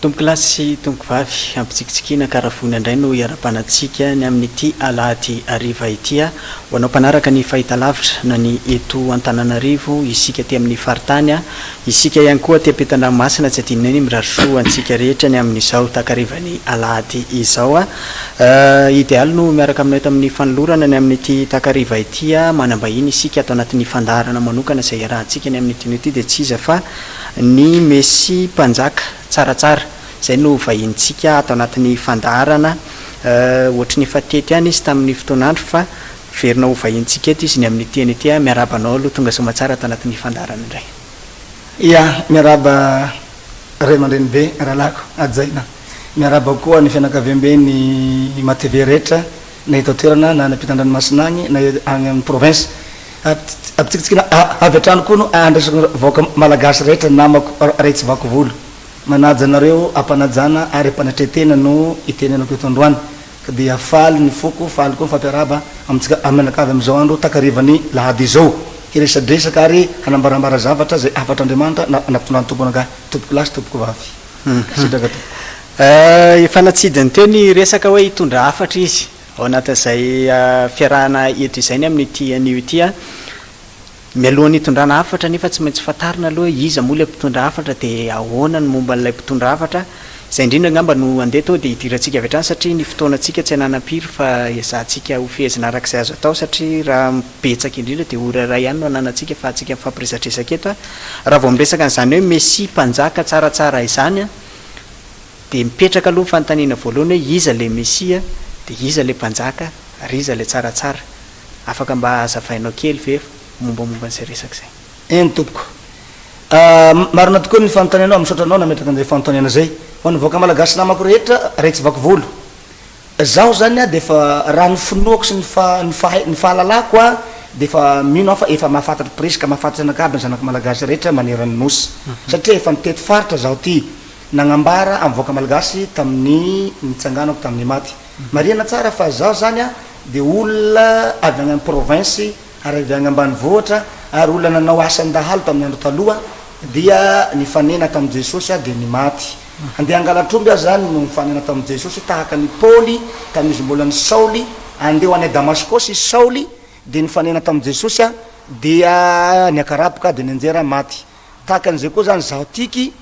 Tompokolahy sy tompokovavy, ampitsikitsikiana karavoana indray no iarapanantsika ny amin'ity alahady hariva ity. Ho anao mpanaraka ny fahitalavitra na ny eto Antananarivo, isika aty amin'ny faritany, isika ihany koa aty ampitan-dranomasina tsy adinonay ny mirary soa antsika rehetra ny amin'izao takarivan'ny alahady izao. Idealy no miaraka aminao eto amin'ny fanolorana ny amin'ity takariva ity. Manam-bahiny isika ato anatin'ny fandaharana manokana izay iarahantsika ny amin'ity anio ity dia tsy iza fa ny Mesia Mpanjaka tsaratsara. Izay no vahinintsika ato anatin'ny fandaharana. Ohatry ny efa teto ihany izy tamin'ny fotoan'andro fa miverina ho vahinintsika eto izy ny amin'ity anio ity. Miarahaba anao aloha tonga soamatsara ato anatin'ny fandaharana indray. Ya, miarahaba ray aman-dreny be, rahalahiko hajaina. Miarahaba koa ny fianakaviambe ny MATV rehetra na eto an-toerana na any ampitan-dranomasina agny na agny amin'ny province. Ampitsikitsikiana avy hatrany koa no andraisako ny vahoaka malagasy rehetra namako ray tsy vaky volo. Manaja anareo am-panajana ary am-panetren-tena no itenenako eto androany ka dia faly ny foko, faly koa mifampiarahaba amintsika mianakavy amin'izao andro takarivan'ny lahady izao. Hiresadresaka ary hanambarambara zavatra izay hafatr'Andriamanitra nampitondran'ny Tompo anagahy tompokolahy sy tompokovavy. Mankasitraka tompoko. Efa natsidiny teo ny resaka hoe hitondra hafatra izy ao anatin'izay fiarahana eto izay ny amin'ity anio ity. Mialohan'ny hitondrana hafatra anefa tsy maintsy fantarina aloha hoe iza moa ilay mpitondra hafatra dia ahoana ny momba an'ilay mpitondra hafatra. Izay indrindra angamba no andeha tonga dia hidirantsika avy hatrany satria ny fotoanantsika tsy ananam-piry fa ezahantsika ho fehezina araka izay azo atao satria raha betsaka indrindra dia ora iray ihany no ananantsika afahantsika mifampiresadresaka eto. Raha vao miresaka an'izany hoe Mesia mpanjaka tsaratsara izany dia mipetraka aloha ny fanontaniana voalohany hoe iza ilay Mesia dia iza ilay mpanjaka ary iza ilay tsaratsara. Afaka mba hazavainao kely ve mombamomba an'izay resaka izay? Eny tompoko. Marina tokoa ny fanontanianao, misaotra anao nametraka an'izay fanontaniana izay. Ho an'ny vahoaka malagasy namako rehetra, ray tsy vaky volo. Zaho zany dia efa raha ny finoako sy ny fa ny fahay ny fahalalako a dia efa mino aho fa efa mahafantatra presque mahafantatra anakahy aby ny zanaka malagasy rehetra maneran'ny nosy. Satria efa nitety faritra zaho ty nagnambara amin'ny vahoaka malagasy tamin'ny nitsanganako tamin'ny maty. Marihana tsara fa zaho zany a dia olona avy any amin'ny province ary avy any ambanivohitra ary olona nanao asan-dahalo tamin'ny andro taloha dia nifanena tamin'i Jesosy aho dia nimaty. Handeha hangalatr'omby aho zany no nifanena tamin'i Jesosy tahaka an'i Paoly tamin'izy mbola ny Saoly andeha ho any Damaskosy i Saoly dia nifanena tamin'i Jesosy aho dia niakarapoka dia nianjera maty. Tahaka an'izay koa zany zaho tiky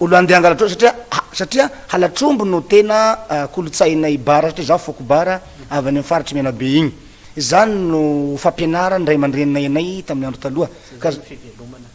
olo andeha hangalatr'omby satria satria halatr'omby no tena kolontsainay bara satria zaho foko bara avy any amin'ny faritry Menabe igny. Izany no fampianaran'ny ray aman-dreninay anay tamin'ny andro taloha. Ka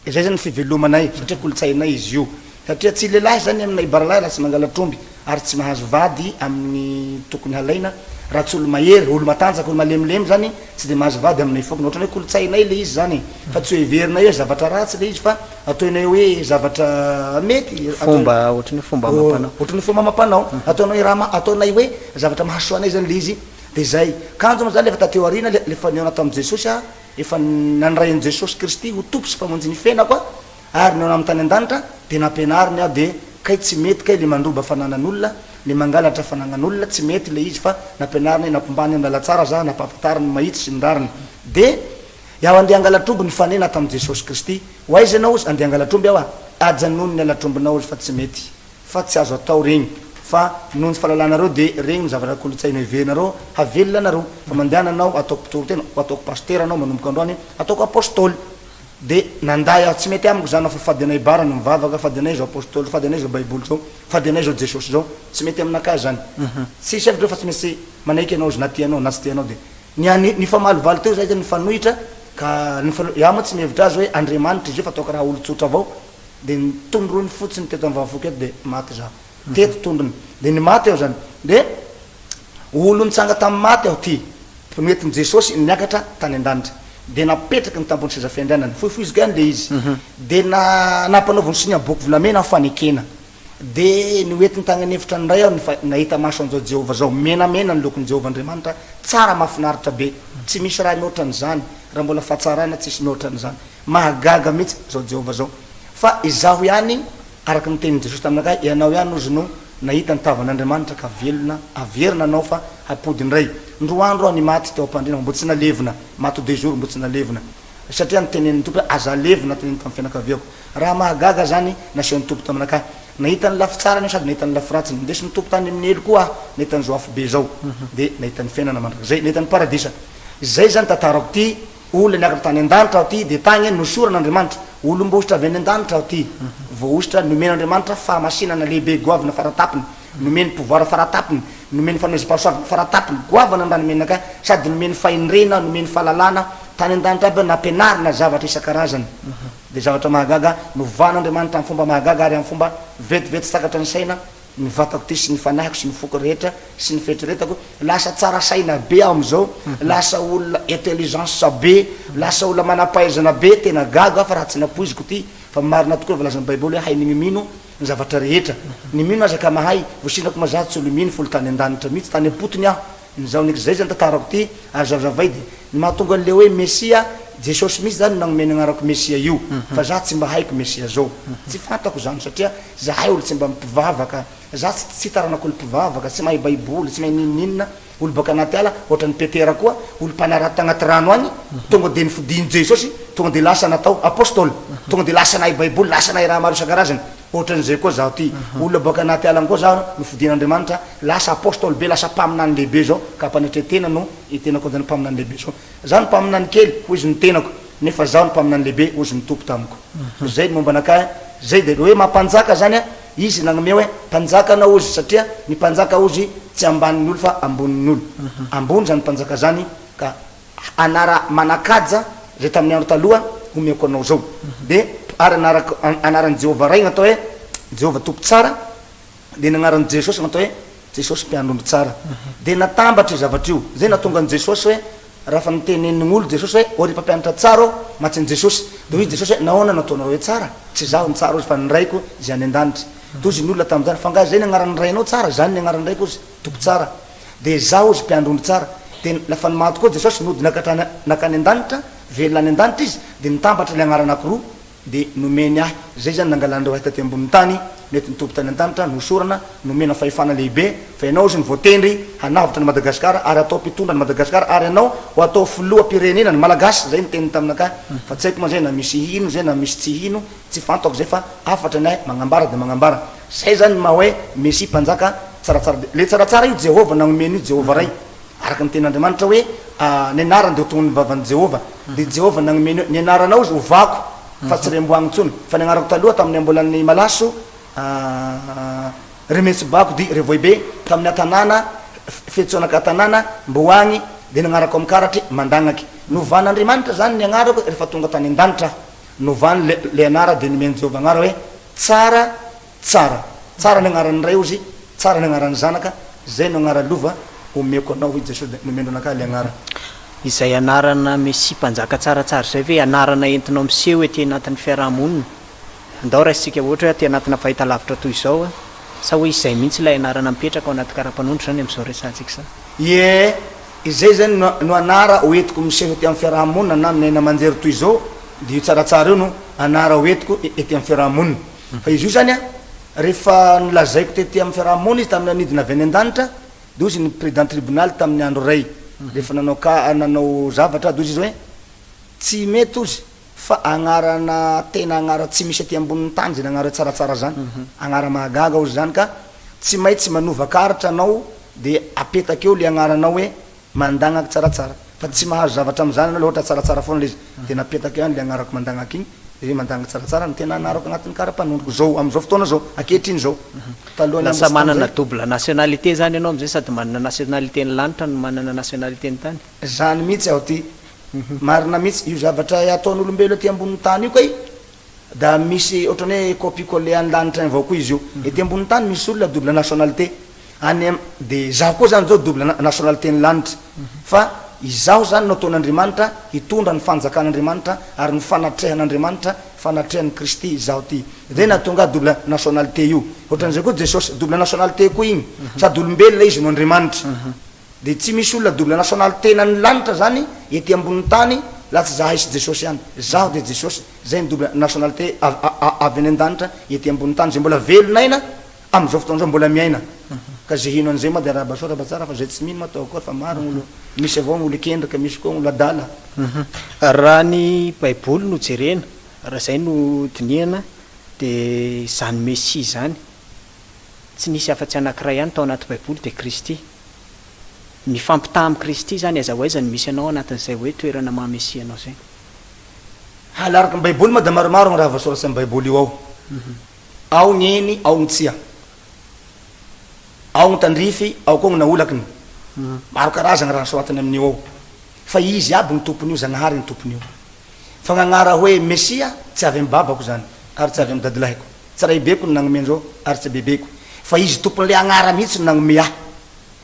izay zany ny fivelomanay satria kolontsainay izy io. Satria tsy lehilahy zany aminay baralahy raha tsy mangalatr'omby ary tsy mahazo vady amin'ny tokony halaina raha tsy olo mahery, olo matanjaka, olo malemilemy zany tsy dia mahazo vady aminay fokona. Ohatran'ny hoe kolontsainay le izy zany e, fa tsy ho heverinay hoe zavatra ratsy le izy fa ataonay hoe zavatra mety. Fomba, ohatran'ny hoe fomba amam-panao. Ohatran'ny hoe fomba amam-panao. Ataonay raha, ataonay hoe zavatra mahasoa anay zany le izy. Dia izay. Kanjo moa izany efa taty aoriana le efa nihaona tamin'i Jesosy aho, efa nandray an'i Jesosy Kristy ho Tompo sy Mpamonjy ny fiainako aho, ary nihaona aminy tany an-danitra, dia nampianariny aho dia kay tsy mety kay le mandroba fananan'olona, le mangalatra fanagnan'olona, tsy mety le izy fa nampianariny, nampombany amin'ny lalantsara za, nampahafantariny ny mahitsy sy ny rariny. Dia iaho andeha hangalatr'omby nifanena tamin'i Jesosy Kristy. Ho aiza ianao ozy? Andeha hangalatr'omby aho a! Ajanony ny halatr'ombinao ozy fa tsy mety. Fa tsy azo atao regny fa noho ny tsy fahalalanareo de regny no zavatra kolontsaina heverinareo havelona anareo fa mandehana anao ataoko mpitory tena ho ataoko pasitera anao manomboka androany ataoko apostoly de nanday aho tsy mety amiko zany fa fady anay bara no mivavaka fady anay zao apostoly fady anay zao baiboly zao fady anay zao jesosy zao tsy mety aminakahy zany tsisy hevitra fa tsy maintsy manaiky anao izy na tianao na tsy tianao de ny any nifamalivaly teo zay zany nifanohitra ka nifano iaho moa tsy mihevitra azy hoe andriamanitra izy io fa ataoko raha olon-tsotra avao de ny tondroiny fotsiny teto am vavafoko eto de maty zaho teto tondrony de ny maty aho zany de olo nitsanga tam maty aho ty noentin jesosy niakatra tany andanitra de napetraky ny tambony seza fiandrianany fohifohiziko ihany le izy de na nampanaoviny sonia boky volamena aho fanekena de noentiny tany anefitra ndray aho ny nahita maso an'izao jehovah zao menamena ny lokon'i jehovah andriamanitra tsara mahafinaritra be tsy misy raha mihoatra an'izany raha mbola fahatsarana tsisy mihoatra an'izany Mahagaga mihitsy zao Jehovah zao. Fa izaho ihany, araka ny tenin'i Jesosy taminakahy, ianao ihany ozy no nahita ny tavan'Andriamanitra ka velona, averina anao fa hapody indray. Ndroa andro aho nimaty teo am-pandriana fa mbo tsy nalevina, maty deux jours mbo tsy nalevina. Satria notenenin'ny Tompo hoe aza alevina teneniny tamin'ny fianakaviako. Raha mahagaga zany nasehon'ny Tompo taminakahy. Nahita ny lafy tsarany aho sady nahita ny lafy ratsiny. Nindesin'ny Tompo tany amin'ny helo koa aho, nahita an'izao afobe izao. Dia nahita ny fiainana mandrakizay, nahita ny paradisa. Izay izany tantarako ity, olona niakatra tany an-danitra aho ity, dia tagny nosoran'Andriamanitra. Olom-boahosotra avy any an-danitra aho ity. Voahosotra, nomen'Andriamanitra fahamasinana lehibe goavana faratapony. Nomeny pouvoir faratapony, nomeny fanomezam-pahasoavana faratapony, goavana ny raha nomeny anakahy, sady nomeny fahendrena, nomeny fahalalana, tany an-danitra aby aho nampianarina zavatra isan-karazany. Dia zavatra mahagaga, novan'Andriamanitra amin'ny fomba mahagaga ary amin'ny fomba vetivety tsy takatra ny saina, ny vatako ity sy ny fanahiko sy ny foko rehetra sy ny fieritreretako, lasa tsara saina be aho amin'izao, lasa olona intelligence be, lasa olona manam-pahaizana be, tena gaga aho fa raha tsy nampoiziko ity, fa marina tokoa ny voalazan'ny baiboly hoe hain'ny mino ny zavatra rehetra, ny mino aza ka mahay, voasinako ma za tsy olo mino folo tany an-danitra mihitsy, tany am-potony aho, ny zaho ndraiky zay zany tantarako ty, ary zavazavay de ny mahatonga an'le hoe mesia, Jesosy mihitsy zany no nagnome ny agnarako mesia io, fa za tsy mba haiko mesia zao, tsy fantako zany satria zahay olo tsy mba mpivavaka, za tsy tsy taranak'olo mpivavaka, tsy mahay baiboly, tsy mahay n'inon'inona, Olo baka anaty ala, ohatran'i Petera koa, olo mpanarato tagnaty rano agny, tonga de nifodian'i Jesosy, tonga de lasa natao apostoly, tonga de lasa nahay baiboly, lasa nahay raha maro isan-karazany, ohatran'izay koa zaho ty, olona baka anaty ala agny koa zaho nofodian'Andriamanitra, lasa apostoly be, lasa mpaminany lehibe zao, ka ampanetren-tena no itenako an'izany mpaminany lehibe zao. Zaho no mpaminany kely, hoy izy ny tenako, nefa zaho no mpaminany lehibe, hozy ny Tompo tamiko. Zay ny momba anakahy, zay de hoe maha mpanjaka zany an, izy nagnome hoe mpanjaka anao hozy, satria ny mpanjaka hozy tsy ambanin'ny olo fa ambonin'ny olo. Ambony zany mpanjaka zany ka anara manakaja zay tamin'ny andro taloha omeko anao zao. De ary anarako anaran'i Jehovah Ray natao hoe Jehovah Tompo tsara, de ny anaran'i Jesosy natao hoe Jesosy mpiandry omby tsara. De natambatra io zavatra io. Zay nahatonga an'i Jesosy hoe raha fa nitenenin'ny olo Jesosy hoe ô ry mpampianatra tsara ô, matsin'i Jesosy. De hoy Jesosy hoe nahoana no ataonareo hoe tsara? Tsy izaho no tsara hozy fa ny Raiko izay any an-danitra. De hozy ny olona tamin'izany, fa angaha izay ny anaran'ny Rainao tsara? Izany ny anaran'ny Raiko hozy, Tompo tsara. De izaho hozy mpiandry omby tsara. De lafa nimaty koa Jesosy nody nakatra nakany an-danitra, velona any an-danitra Izy, de nitambatra ilay anarana anankiroa. Dia nomeny ahy. Izay izany nangalan'ireo ahy taty ambonin'ny tany, mety nitoby tany an-danitra, nohosorana, nomena fahefana lehibe, fa ianao ozy no voatendry hanavotra an'i Madagasikara ary hatao mpitondra an'i Madagasikara ary ianao ho atao filoham-pirenena ny Malagasy, izay ny teniny taminakahy, fa tsy haiko moa izay na misy hino izay na misy tsy hino, tsy fantako izay fa hafatra ny ahy, magnambara dia magnambara. Izay izany ny maha hoe Mesia Mpanjaka tsaratsara dia, le tsaratsara io Jehovah nagnomeny io Jehovah Ray. Araka ny tenin'Andriamanitra hoe, Ny anarany dia ho tonon'ny vavan'i Jehovah. Dia Jehovah nanome ny hoe, Ny anaranao izy hovako, fa tsy Remboagny intsony. Fa ny agnarako taloha, tamin'ny ambolan'ny malaso, Remetsibako di Revohibe, tamin'ny atanàna, Fetsoanaka atanàna, Mboagny, dia ny agnarako amin'ny karatry, Mandagnaky. Novan'Andriamanitra izany ny agnarako rehefa tonga tany an-danitra aho. Novany ilay anara dia nomen'i Jehovah agnara hoe, Tsara. Tsara. Tsara ny agnaran'ny Ray ozy, tsara ny agnaran'ny Zanaka, zay no agnara lova omeko anao hoy Jesosy dia nomendro anakahy le agnara. Izay anarana Mesia Mpanjaka tsaratsara izay ve anarana entinao miseho ety anatin'ny fiaraha-monina? Andao raisintsika ohatra hoe aty anatina fahitalavitra toy izao sa hoe izay mihitsy ilay anarana mipetraka ao anaty kara-panondro izany amin'izao resahantsika izao? Ie, izay izany no no anara hoentiko miseho ety amin'ny fiaraha-monina na amin'ny haino aman-jery toy izao dia io tsaratsara io no anara hoentiko ety amin'ny fiaraha-monina. Fa izy io zany an, rehefa nolazaiko tety amin'ny fiaraha-monina izy tamin'ny anidina avy any an-danitra, dia hozy ny président tribonaly tamin'ny andro iray, rehefa nanao cas, nanao zavatra aho, dia hozy izy hoe, tsy mety hozy fa agnarana tena agnara tsy misy aty ambonin'ny tany zany agnara tsaratsara zany, agnara mahagaga hozy zany ka tsy maitsy manova karatra anao dia apetaka eo le agnaranao hoe Mandagnaky tsaratsara fa tsy mahazo zavatra amizany anao le ohatra tsaratsara foana le izy de napetako ihany le agnarako mandagnaky igny de hoe mandagnaky tsaratsara no tena anarako agnatin'ny karapanondroko zao amizao fotoana zao ankehitriny zao talohan'ny Lasa manana double nationalité zany ianao amizay sady manana nationalité ny lanitra no manana nationalité ny tany. Zany mihitsy aho ty. Marina mihitsy io zavatra ataon'olombelo aty ambonin'ny tany io kay da misy ohatran'ny hoe copie coller any lanitra any avao koa izy io. Ety ambonin'ny tany misy olona double nationalité any am de zaho koa zany zao double nationalité ny lanitra fa izaho zany no ataon'Andriamanitra hitondra ny fanjakan'Andriamanitra ary ny fanatrehan'Andriamanitra fanatrehan'i Kristy izaho ty. Zay nahatonga ahy double nationalité io. Ohatran'izay koa Jesosy double nationalité koa igny sady olombelona izy no Andriamanitra. Dia tsy misy olona double nationalité na ny lanitra zany ety ambonin'ny tany laha tsy zahay sy Jesosy ihany. Zaho dia Jesosy, zay ny double nationalité avy any an-danitra ety ambonin'ny tany zay mbola velon'aina amin'izao fotoana izao mbola miaina. Ka zay hino an'izay moa dia arahaba soa arahaba tsara fa zay tsy mino moa atao akory fa maro ny olo misy avao ny olo kendrika misy koa ny olo adala. Raha ny baiboly no jerena, raha izay no dinihana dia izany Mesia izany. Tsy nisy afa-tsy anankiray ihany tao anaty Baiboly dia Kristy. Ny fampitaha amin'i Kristy izany aiza ho aiza no misy anao anatin'izay hoe toerana maha Mesia anao izay. Hal araka ny Baiboly moa dia maromaro ny raha voasoratry ny Baiboly io ao. Ao ny eny, ao ny tsia. Ao ny tandrify, ao koa ny naolakiny. Maro karazagna raha soratany amin'io ao. Fa izy aby ny tompon'io, Zagnahary ny tompon'io. Fa gn'agnara hoe Mesia tsy avy amy babako zany, ary tsy avy amy dadilahiko. Tsy raibeko no nagnome anzao, ary tsy bebeko. Fa izy tompon'le agnara mihitsy no nagnome ahy.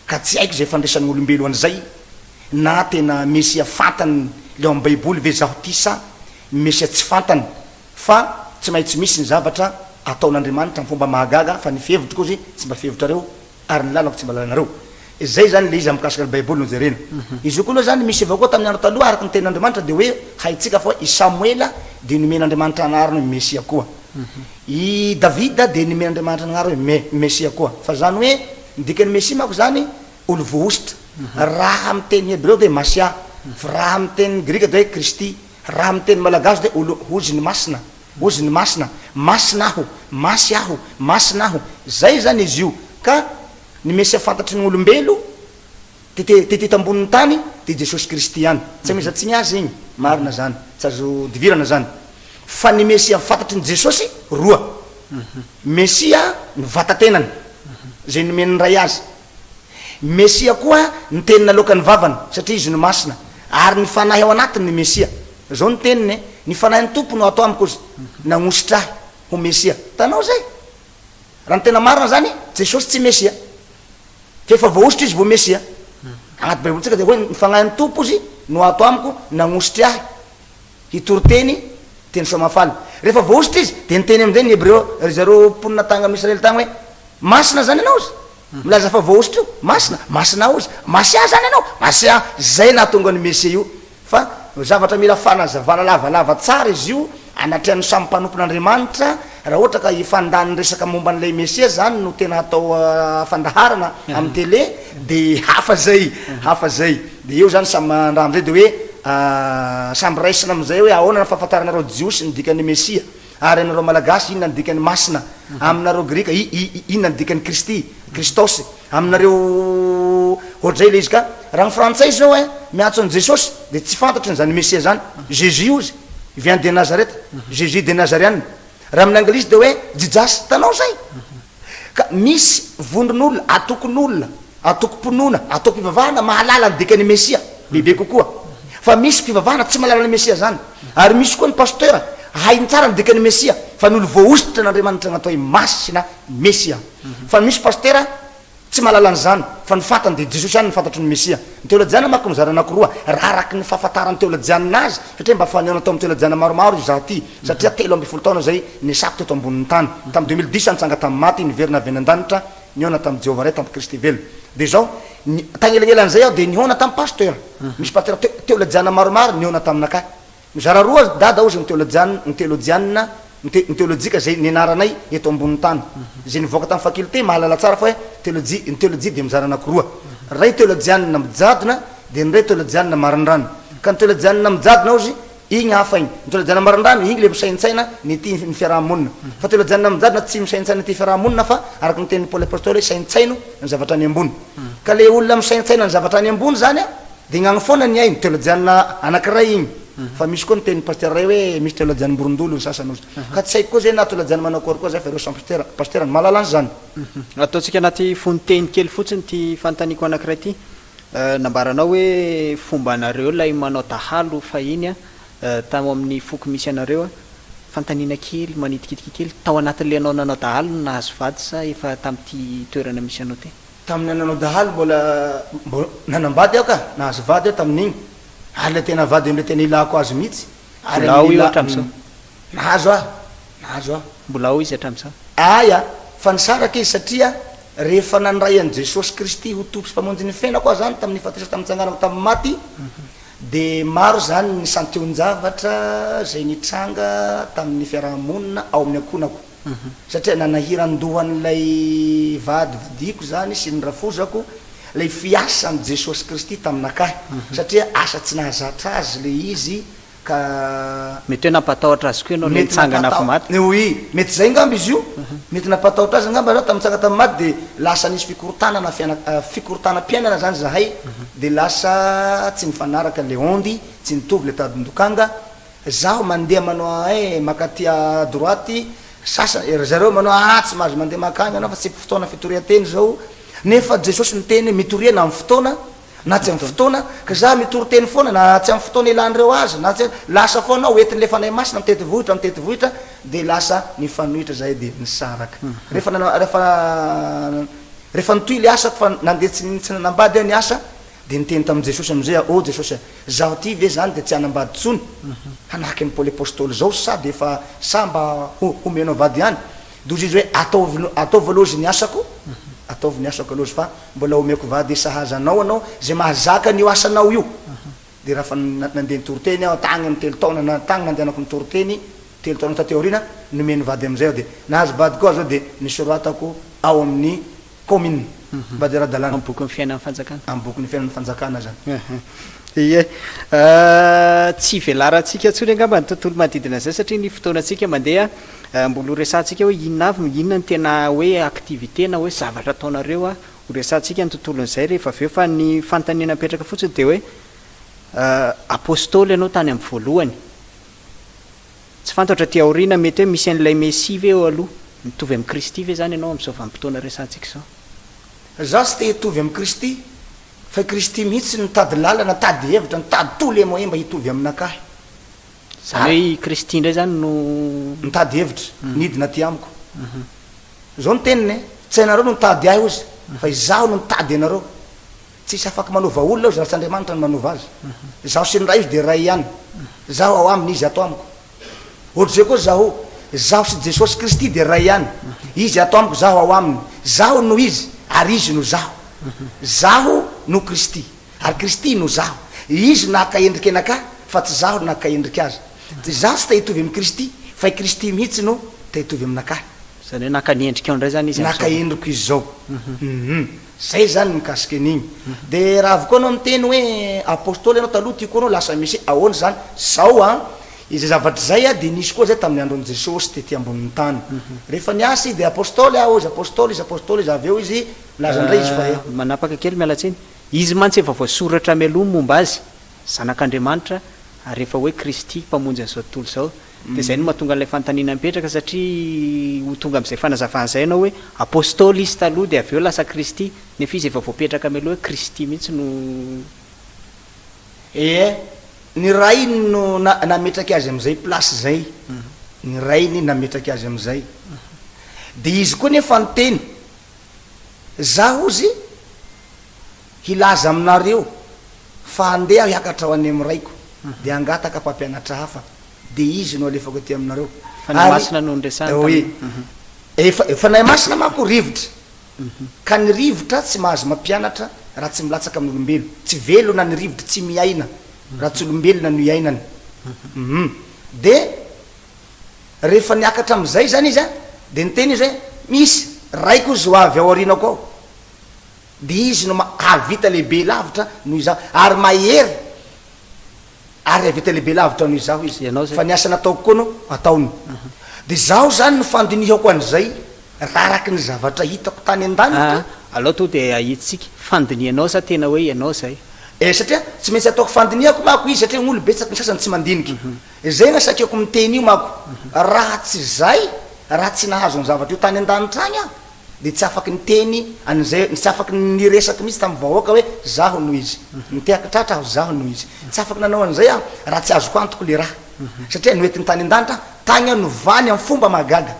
Ka tsy haiko zay fandraisan'olombelo an'izay, na tena Mesia fantany le ao am baiboly ve zaho ty sa Mesia tsy fantany. Fa tsy maintsy misy ny zavatra ataon'Andriamanitra am fomba mahagaga fa ny fihevitroko ozy tsy mba fihevitrareo ary ny lalako tsy mba lalanareo. Izay izany le izy am mikasika ny baiboly no jerena. Izy io koa aloha izany misy avao koa tamin'ny andro taloha araka ny tenin'Andriamanitra dia hoe haintsika fa i Samoela dia nomen'Andriamanitra anarana hoe Mesia koa. I Davida dia nomen'Andriamanitra anarana hoe Me, Mesia koa. Fa izany hoe ny dikan'ny Mesia manko izany olo voahosotra. Raha amin'ny teny hebreo dia Masia, fa raha amin'ny teny grika dia hoe Kristy. Raha amin'ny teny malagasy dia olo hozy ny masina, hozy ny masina, masina aho, masy aho, masina aho, zay zany izy io, ka ny mesia fantatry ny olombelo tete tety tambonin'ny tany dia Jesosy Kristy ihany, tsy amezantsiny azy igny, marina zany, tsy azo divirana zany, fa ny mesia fantatry ny Jesosy roa, mesia ny vatatenany, zay nomen'ny Ray azy, Mesia koa ny teny naloakan'ny vavany, satria Izy no Masina, ary ny Fanahy ao anatiny no Mesia. Izao ny teniny, Ny Fanahin'ny Tompo no ato amiko, hozy, nagnositra ahy ho Mesia. Hitanao izay? Raha ny tena marina izany, Jesosy tsy Mesia. Fa efa voahosotra Izy vao Mesia. Agnaty Baibolintsika dia hoe, Ny Fagnahin'ny Tompo, hozy, no ato amiko, nagnositry ahy hitory teny, teny soa mahafaly. Rehefa voahosotra Izy, dia niteny amin'izay ny Hebreo, ry zareo mponina tagny amin'i Israely tagny hoe, Masina izany ianao, hozy. Milaza fa voahosotra io? Masina? Masina ozy? Masia zany ianao? Masia! Zay nahatonga ny Mesia io. Fa zavatra mila fanazavana lavalava tsara izy io anatrehan'ny samy mpanompon'Andriamanitra, raha ohatra ka hifandany resaka momba an'ilay Mesia zany no tena hatao fandaharana amin'ny télé de hafa zay, hafa zay. De eo zany samy mandraha amizay de hoe samby raisina amizay hoe ahoana ny fahafantaranareo Jiosy ny dikan'ny Mesia. Ary ianareo Malagasy, inona ny dikan'ny masina? Aminareo Grika, i, i, inona ny dikan'ny Kristy, Christos? Aminareo, ohatr'izay ilay izy ka. Raha ny Frantsay izao ein, miantso an'i Jesosy, dia tsy fantatry ny izany Mesia izany. Jésus hozy, il vient de Nazareth, Jésus de Nazariana. Raha amin'ny Anglisy dia hoe Jijas, hitanao izay? Ka misy vondron'olona, atokon'olona, atokom-pinoana, atokom-pivavahana mahalala ny dikan'ny Mesia bebe kokoa. Fa misy fivavahana tsy mahalala ny Mesia zany. Ary misy koa ny pasteur hainy tsara ny dikan'ny Mesia fa ny olo voahosotra an'Andriamanitra natao hoe Masina Mesia. Fa misy pasteur tsy mahalala an'izany fa ny fantany dia Jesosy ihany no fantatry ny Mesia. Ny teolojiana manko mizara anakiroa raha araky ny fahafantaran'ny teolojianina azy satria mba fa nihaona tao amin'ny teolojiana maromaro izaho ity satria 13 taona izay niasako teto ambonin'ny tany. Tamin'ny 2010 aho nitsanga tamin'ny maty, niverina avy any an-danitra, nihaona tamin'i Jehovah Ray, tamin'i Kristy velona. Dia izao, ny, tagnelanelan'izay aho dia nihaona tamin'ny pasteur. Misy pasteur te, teolojiana maromaro nihaona taminakahy. Mizara roa dada hozy ny teolojiana, ny teolojiana, ny te, ny teolojika izay nianaranay eto ambonin'ny tany. Izay nivoaka tamin'ny faculté mahalala tsara fa hoe teolojia, ny teolojia dia mizara anakiroa. Ray teolojiana mijadona dia ny ray teolojiana marindrano. Ka ny teolojiana mijadona hozy Igny hafa igny. Ny teolojiana marindrano, igny le misaintsaina ny ety ny fiaraha-monina. Fa teolojiana mijadona tsy misaintsaina ety fiaraha-monina fa araka ny tenin'i Paoly Apostoly hoe saintsaino ny zavatra any ambony. Ka le olona misaintsaina ny zavatra any ambony zany a, de gnagny foana ny ainy. Teolojiana anakiray igny. Fa misy koa ny tenin'i Pasitera ray hoe misy teolojianam-borondolo ny sasany ozy. Ka tsy haiko koa zay na teolojiana manao akory koa zay fa ireo samy pasitera, pasitera no mahalala an'izany. Ataontsika anaty fononteny kely fotsiny ity fanontaniako anakiray ity. Nambaranao hoe fombanareo ilay manao dahalo fahiny tao amin'ny foko misy anareo. Fanontaniana kely manitikitika kely, tao anatin'ilay ianao nanao dahalo no nahazo vady sa efa tamin'ity toerana misy anao ity? Tamin'ny nanao dahalo mbola mbo nanambady aho ka, nahazo vady aho tamin'igny, ary ilay tena vady amin'ilay tena ilako azy mihitsy, ary Mbola ao io hatramin'izao? Nahazo aho, nahazo aho. Mbola ao izy hatramin'izao? Aya, fa nisaraka izy satria Rehefa nandray an'i Jesosy Kristy ho Tompo sy Mpamonjy ny fiainako aho izany tamin'ny nifatesako tamin'ny nitsanganako tamin'ny maty, dia maro izany ny santionin-javatra izay nitranga tamin'ny fiaraha-monina ao amin'ny ankohonako. Satria nanahiran-dohan'ilay vady vadiako izany sy ny rafozako ilay fiasan'i Jesosy Kristy taminakahy, satria asa tsy nahazatra azy ilay izy. Ka. Mety hoe nampatahotra azy koa ianao ilay Mety nitsangana avy nampataho, maty. oui, mety zay ngamba izy io, mety nampatahotra azy angamba zaho tamin'ny nitsanga tamin'ny maty de lasa nisy fikorontanana fiaina- fikorontanam-piainana zany zahay de lasa tsy nifanaraka le onde, tsy nitovy le tadin-dokanga, zaho mandeha manao eh mankaty à droite, sasany, ry zareo manao ah tsy mahazo mandeha mankany ianao fa tsy fotoana fitorian-teny zao, nefa Jesosy niteny hoe mitoria na amin'ny fotoana na tsy amin'ny fotoana, ka za mitory teny foana na tsy amin'ny fotoana ilan'ireo azy na tsy, lasa foana aho entin'ilay Fanahy Masina mitety vohitra mitety vohitra dia lasa nifanohitra zahay dia nisaraka. Rehefa nanao rehefa rehefa nitohy ilay asako fa nandeha tsy tsy nanambady aho niasa dia niteny tamin'i Jesosy amin'izay aho, oh Jesosy a, zaho ty ve zany dia tsy hanambady intsony hanahaky an'i Paoly Apostoly zao sa dia efa sa mba ho homenao vady ihany? Dia hozy izy hoe ataovy ataovy aloha izy ny asako, ataovy ny asako aloha izy fa Mbola omeko vady sahaza anao anao zay mahazaka an'io asanao io. Dia raha fa nandeha nitory teny aho tagny amin'ny telo taona na tagny nandehanako nitory teny telo taona taty aoriana nomeny vady amizay aho dia nahazo vady koa aho zao dia nisoratako ao amin'ny commune vady ara-dalàna. Amin'ny bokin'ny fiainan'ny fanjakana. Amin'ny bokin'ny fiainan'ny fanjakana zany. Ie. Tsy ivelarantsika intsony angamba ny tontolo manodidina an'izay satria ny fotoanantsika mandeha. Mbola ho resahantsika hoe inona avy, inona no tena hoe activité na hoe zavatra ataonareo, ho resahantsika ny tontolon'izay rehefa avy eo fa ny fanontaniana mipetraka fotsiny dia hoe Apostoly ianao tany amin'ny voalohany, tsy fantatra aty aoriana mety hoe misy an'ilay Mesia ve eo aloha, mitovy amin'i Kristy ve izany ianao amin'izao vanim-potoana resahantsika izao? Za tsy te hitovy amin'i Kristy fa i Kristy mihitsy no nitady lalana, nitady hevitra, nitady tous les moyens mba hitovy aminakahy. Izany hoe i Kristy indray izany no. Nitady hevitra, nidina aty amiko. Izao ny teniny, Tsy ianareo no nitady ahy, hozy, fa izaho no nitady anareo. Tsisy afaka manova olona, hozy, raha tsy Andriamanitra no manova azy. Izaho sy ny Ray, hozy, dia iray ihany. Izaho ao aminy, Izy ato amiko. Ohatr'izay koa izaho, izaho sy Jesosy Kristy dia iray ihany. Izy ato amiko, izaho ao aminy. Izaho no Izy, ary Izy no izaho. Izaho no Kristy. Ary Kristy no zaho. Izy no naka endrika anakahy, fa tsy zaho no naka endrika Azy. Izaho tsy te hitovy amin'i Kristy, fa i Kristy mihitsy no te hitovy aminakahy. Izany hoe naka ny endrikao indray izany Izy amin'izao. Naka endriko Izy izao. Hum. Zay izany ny mikasika an'iny. Dia raha avy koa anao miteny hoe Apostoly ianao taloha, ty koa anao lasa Mesia, ahoana izany? Zao an, izay zavatra izay an, dia nisy koa izay tamin'ny andron'i Jesosy tety ambonin'ny tany. Rehefa niasa Izy dia Apostoly aho, izy Apostoly, izy Apostoly, izy avy eo Izy milaza indray Izy fa. Manapaka kely, miala tsiny. Izy mantsy efa voasoratra mialoha ny momba Azy, Zanak'Andriamanitra, ary efa hoe Kristy, Mpamonjy an'izao tontolo izao. Dia izay no mahatonga an'ilay fanontaniana mipetraka, satria ho tonga amin'izay fanazavana izay ianao hoe Apostoly Izy taloha dia avy eo lasa Kristy, nefa Izy efa voapetraka mialoha hoe Kristy mihitsy no. Ee, ny Rainy no nametraky Azy amin'izay place izay, ny Rainy nametraky Azy amin'izay. Dia Izy koa nefa niteny, Zaho hozy hilaza aminareo fa handeha aho hiakatra ho any amin'ny Raiko, dia hangataka mpampianatra hafa, dia izy no halefako aty aminareo. Fanahy Masina no niresahany Oui. taminy. Efa, Fanahy Masina manko rivotra, ka ny rivotra tsy mahazo mampianatra raha tsy milatsaka amin'ny olombelo. Tsy velona ny rivotra, tsy miaina raha tsy olombelona no iainany. Hum. Dia. Rehefa niakatra amin'izay izany izy an, dia niteny izy hoe, Misy raiko izy ho avy ao aorianako ao, dia izy no hahavita lehibe lavitra noho izaho, ary mahery, ary hahavita lehibe lavitra noho izaho izy, fa ny asa nataoko koa no hataony. Dia izaho izany no fandinihako an'izay, raha araka ny zavatra hitako tany an-danitra. Aa, alao tonga dia ahitsitsika, fandinihanao sa tena hoe ianao izay? Eh, satria tsy maintsy ataoko fandinihako manko izy, satria olo betsaka ny sasany tsy mandinika. Zay nasakeko miteny io manko, raha tsy zay, raha tsy nahazo ny zavatra io tany an-danitra agny aho, de tsy afaky niteny an'izay, tsy afaky niresaky mihitsy tamin'ny vahoaka hoe zaho no izy, nitehaka tratra aho zaho no izy, tsy afaky nanao an'izay aho raha tsy azoko antoko le raha, satria noentiny tany an-danitra aho, tagny aho novany amin'ny fomba mahagaga.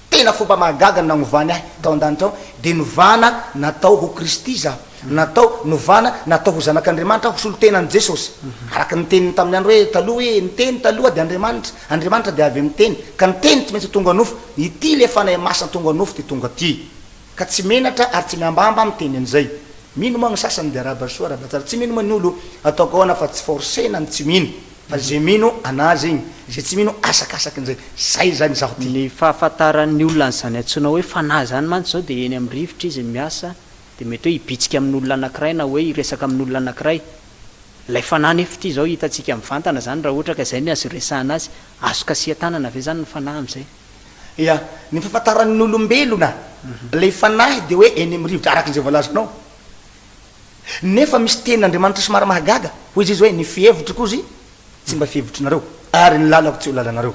Tena fomba mahagaga ny nanovany ahy tao an-danitra ao, dia novana natao ho Kristy izaho, natao, novana natao ho zanak'Andriamanitra aho, ho solontenan'i Jesosy. Araka ny teniny tamin'ny andro hoe taloha hoe, ny Teny taloha dia Andriamanitra, Andriamanitra dia avy amin'ny Teny, ka ny Teny tsy maintsy ho tonga nofo, ity ilay Fanahy Masina tonga nofo dia tonga aty. Ka tsy menatra ary tsy mihambahamba aho miteny an'izay. Mino moa ny sasany dia arahaba soa, arahaba tsara. Tsy mino moa ny olo, ataoko ahoana fa tsy forcer-na ny tsy mino. Fa ze mino anazy igny, ze tsy mino asakasakin'izay. Zay zany izaho ty. Ny fahafantaran'ny olona an'izany antsoina hoe fanahy izany mantsy izao dia eny amin'ny rivotra izy no miasa dia mety hoe hibitsika amin'olona anankiray na hoe hiresaka amin'olona anankiray. Ilay fanahy nefa ity izao hitantsika mivantana izany raha ohatra ka izay ny azo iresahana azy, azo kasihan-tanana ve izany ny fanahy amin'izay? Ya, ny fahafantaran'ny olombelona ilay fanahy dia hoe eny amin'ny rivotra araka izay voalazanao. Nefa misy tenin'Andriamanitra somary mahagaga, hoy izy hoe ny fihevitroko hozy tsy mba fihevitrinareo, ary ny lalako tsy ho lalanareo.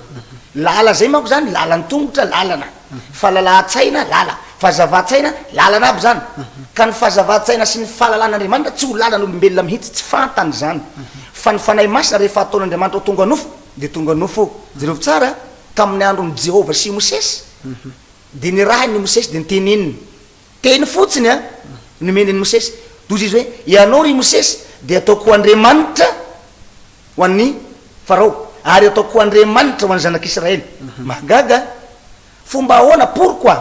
Lala zay manko zany, lalan-tongotra, lalana. Fahalalahan-tsaina, lala. Fahazavan-tsaina, lalana aby zany. Ka ny fahazavan-tsaina sy ny fahalalan'Andriamanitra tsy ho lalan'olombelona mihitsy, tsy fantany zany. Fa ny Fanahy Masina rehefa ataon'Andriamanitra ho tonga nofo, dia tonga nofo. Jerevo tsara, tamin'ny andron'i Jehovah sy Mosesy, dia nirahiny i Mosesy dia niteneniny. Teny fotsiny an, nomeny an'i Mosesy. Dia hoy izy hoe, Ianao ry Mosesy dia ataoko ho Andriamanitra ho an'i Farao, ary ataoko ho Andriamanitra ho an'ny zanak'Israely. Mahagaga an! Fomba ahoana? Pourquoi?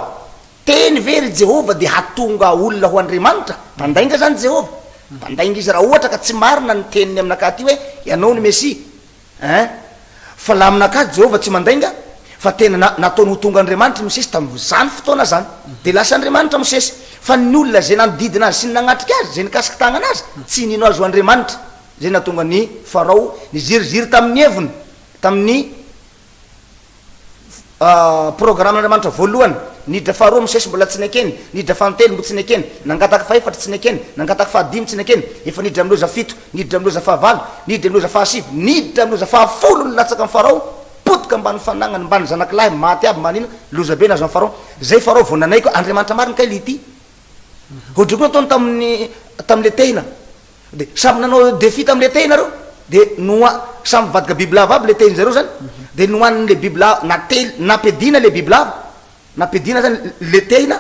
Teny ve ry Jehovah dia hahatonga olona ho Andriamanitra? Mpandainga izany Jehovah. Mpandainga izy raha ohatra ka tsy marina ny teniny aminakahy ity hoe, Ianao no Mesia. Hein? Fa la aminakahy Jehovah tsy mandainga fa tena na nataony ho tonga Andriamanitra i Mosesy tamin'izany fotoana zany. Dia lasa Andriamanitra Mosesy. Fa ny olona izay nanodidina azy sy ny nagnatrika azy, izay nikasika tagnana azy, tsy nino azy ho Andriamanitra. Izay nahatonga an'i Farao niziriziry tamin'ny heviny, tamin'ny. Programan'Andriamanitra voalohany, niditra faharoa Mosesy mbola tsy nekeny, niditra fahantelo mbo tsy nekeny, nangataka fahefatra tsy nekeny, nangataka fahadimy tsy nekeny, efa niditra amin'ny loza fito, niditra amin'ny loza fahavalo, niditra amin'ny loza fahasivy, niditra amin'ny loza fahafolo nilatsaka amin'i Farao, potika ambany fanagnany, mbany zanaky lahy, maty aby, manina, loza be nahazo an'i Farao. Zay Farao vao nanaiky hoe Andriamanitra marina kay le ity. Ohatry koa nataony tamin'ny tamin'le tehina. De samy nanao défi tamle tehina reo de noha samy mivadika bibilava aby le tehin-jareo zany de nohanin'le bibilava nately nampidina le bibilava nampidina zany le tehina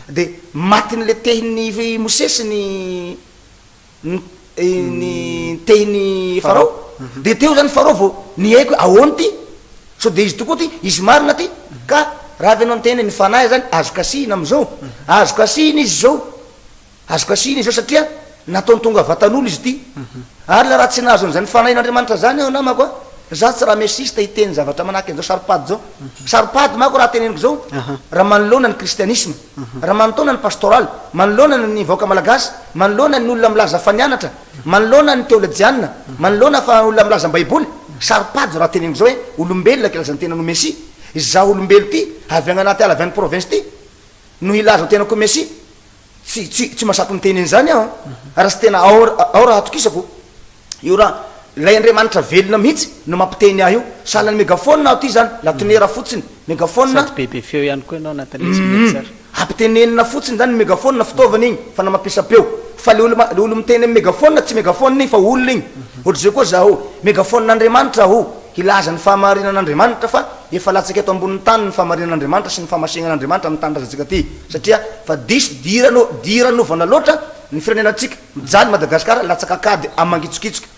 de matin'le tehin'i Mosesy ny ny ny tehin'i Farao de teo zany Farao vao niaiky hoe ahoana ty sao de izy tokoa ty izy marina ty ka raha avy ianao niteny hoe ny fanahy zany azo kasihina am'zao azo kasihina izy zao Azo kasihina izao satria nataony tonga vatan'olo izy ity. Ary la raha tsy nahazo an'izany fanahin'Andriamanitra zany aho namako a, za tsy raha mesista hiteny zavatra manahaka an'izao saropady zao. Saropady manko raha teneniko zao, raha manoloana ny kristianisma, raha manotaona ny pastoraly, manoloana ny vahoaka malagasy, manoloana ny olona milaza fa nianatra, manoloana ny teolojianina, manoloana fa olona milaza baiboly, saropady zao raha teneniko zao hoe olombelona kilazan'ny tenany ho mesia, izaho olombelo ty avy agny anaty ala avy any province ty no hilaza tenako ho mesia. Tsy tsy tsy mahasaky miteny an'izany aho an! Raha tsy tena ao ao raha atokisako, io raha ilay Andriamanitra velona mihitsy no mampiteny ahy io. Sahala ny megaphone aho ity izany, latonera fotsiny, megaphone. Sady bebe feo ihany koa ianao anatin'ilay tsy mety tsara. Ampitenenina fotsiny izany ny megaphone, fitaovana iny, fanamafisam-peo. Fa le olo le olo miteny amin'ny megaphone tsy megaphone iny fa olona iny. Ohatr'izay koa zaho, megaphone-n'Andriamanitra aho. Hilaza ny fahamarinan'Andriamanitra fa efa latsaka eto ambonin'ny tany ny fahamarinan'Andriamanitra sy ny fahamasinan'Andriamanitra amin'ny tanindrazantsika aty satria fa diso dirano diranovana loatra ny firenenantsika, mijaly Madagasikara latsaka akady am mangitsokitsoka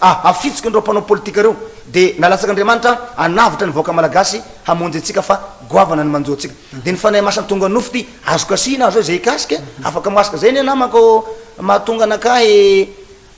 a afitsiky ireo mpanao politika ireo de nalatsak'Andriamanitra hanavotra ny vahoaka malagasy hamonjy antsika fa goavana ny manjo antsika de ny fanahy masina tonga nofo ty azo kasihina azo zay hikasika afaka masika zay anie namako mahatonga anakahy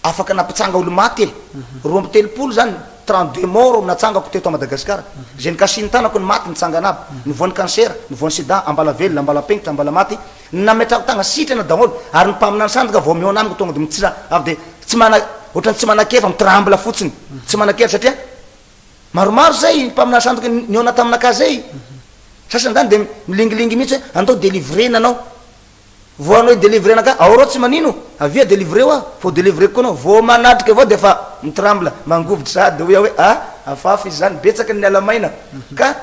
Afaka nampitsanga olo-maty e! 32 zany, 32 morts natsangako teto à Madagascar. Zay nikasihin'ny tanako ny maty nitsangana aby. Ny voan'ny cancer, ny voan'ny sida, ambalavelona, ambalapengotra, ambalamaty, ny nametrahako tagna sitrana daholo. Ary ny mpaminany sandoka vao mihaona amiko tonga de mitsira avy de tsy mana ohatran'ny tsy manan-kery fa mitremble fotsiny. Tsy manan-kery satria maromaro zay ny mpaminany sandoka nihaona taminakahy zay. Sasany zany de milingilingy mihitsy hoe andao délivrer-na anao. Vao hanao delivrena ka ao rô tsy manino, avia delivreo aho fa ho delivreko koa anao, vao manatrika avao de efa mitremble, mangovitra sahady, hoy aho hoe ah hafahafa izy zany, betsaka ny niala maina ka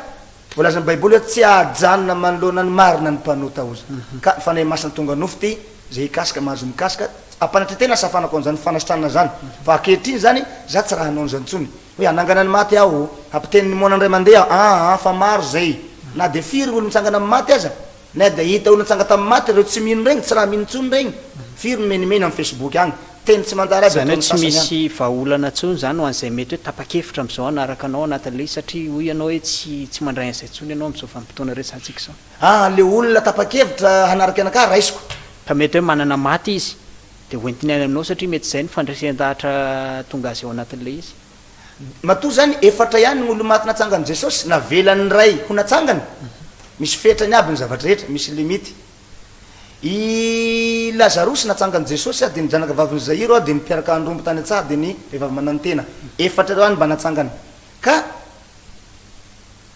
voalazan'ny baiboly hoe tsy hahajanona manoloana ny marina ny mpanota ozy, ka ny fanahy masina tonga nofo ty zay hikasika mahazo mikasika, ampanatretena safanako an'izany fanasitranana zany, fa ankehitriny zany za tsy raha hanao an'izany tsony, hoe hanangana ny maty aho, hampiteny ny moana indray mandeha aho, aa fa maro zay, na de firy olo mitsangana amin'ny maty aza, Na dia hita ho nitsanga tamin'ny maty ireo tsy mino regny, tsy raha mino intsony regny. Firy ny menimeny amin'ny Facebook agny. Teny tsy manjary aby Izany hoe ataon'ny tsy sasany agny. misy vahaolana intsony izany ho an'izay mety hoe tapa-kevitra amin'izao hanaraka anao anatin'ilay izy satria hoy ianao hoe tsy tsy mandray an'izay intsony ianao amin'izao vanim-potoana resahantsika izao. Ah, le olona tapa-kevitra hanaraka anakahy raisiko. Ka mety hoe manana maty izy dia hoentiny any aminao satria mety izay no fandresen-dahatra tonga azy ao anatin'ilay izy. Matoa zany efatra ihany ny olo-maty natsangan'i Jesosy, navelan'ny Ray ho natsangany, misy fetrany aby ny zavatra rehetra, misy limite. I Lazarosy natsangan'i Jesosy dia ny zanaka vavin'i Zairo dia ny mpiaraka andrombo tany an-tsaha dia ny vehivavy mananotena. Efatra ireo ihany mba natsangany. Ka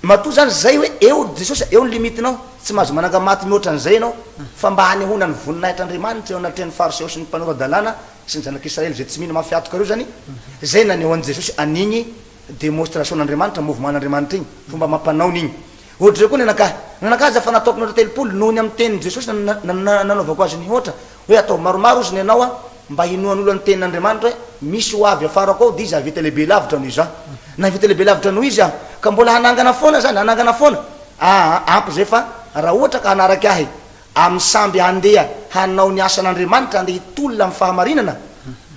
matoa zany zay hoe eo Jesosy eo ny limite-nao, tsy mahazo mananga maty mihoatra an'izay ianao fa mba hanehoana ny voninahitr'Andriamanitra eo anatrehan'ny Fariseo sy ny mpanora-dalàna sy ny zanak'Israely izay tsy mino mafy hatoka ireo zany, zay nanehoan'i Jesosy an'igny démonstration-n'Andriamanitra, mouvement-n'Andriamanitra igny, fomba amam-panaony igny. Ohatr'izay koa ny anakahy. Ny anakahy aza efa nataoko mihoatra 30 noho ny amin'ny tenin'i Jesosy nanaovako azy nihoatra, hoe ataovy maromaro ozy ny anao an, mba hinoan'olona ny tenin'Andriamanitra hoe misy ho avy afarako ao dia izy hahavita lehibe lavitra noho izaho. Nahavita lehibe lavitra noho izy aho, ka mbola hanangana foana zany, hanangana foana. Aa ampy izay fa raha ohatra ka hanaraka ahy Amin'ny samby handeha hanao ny asan'Andriamanitra, handeha hitolona amin'ny fahamarinana,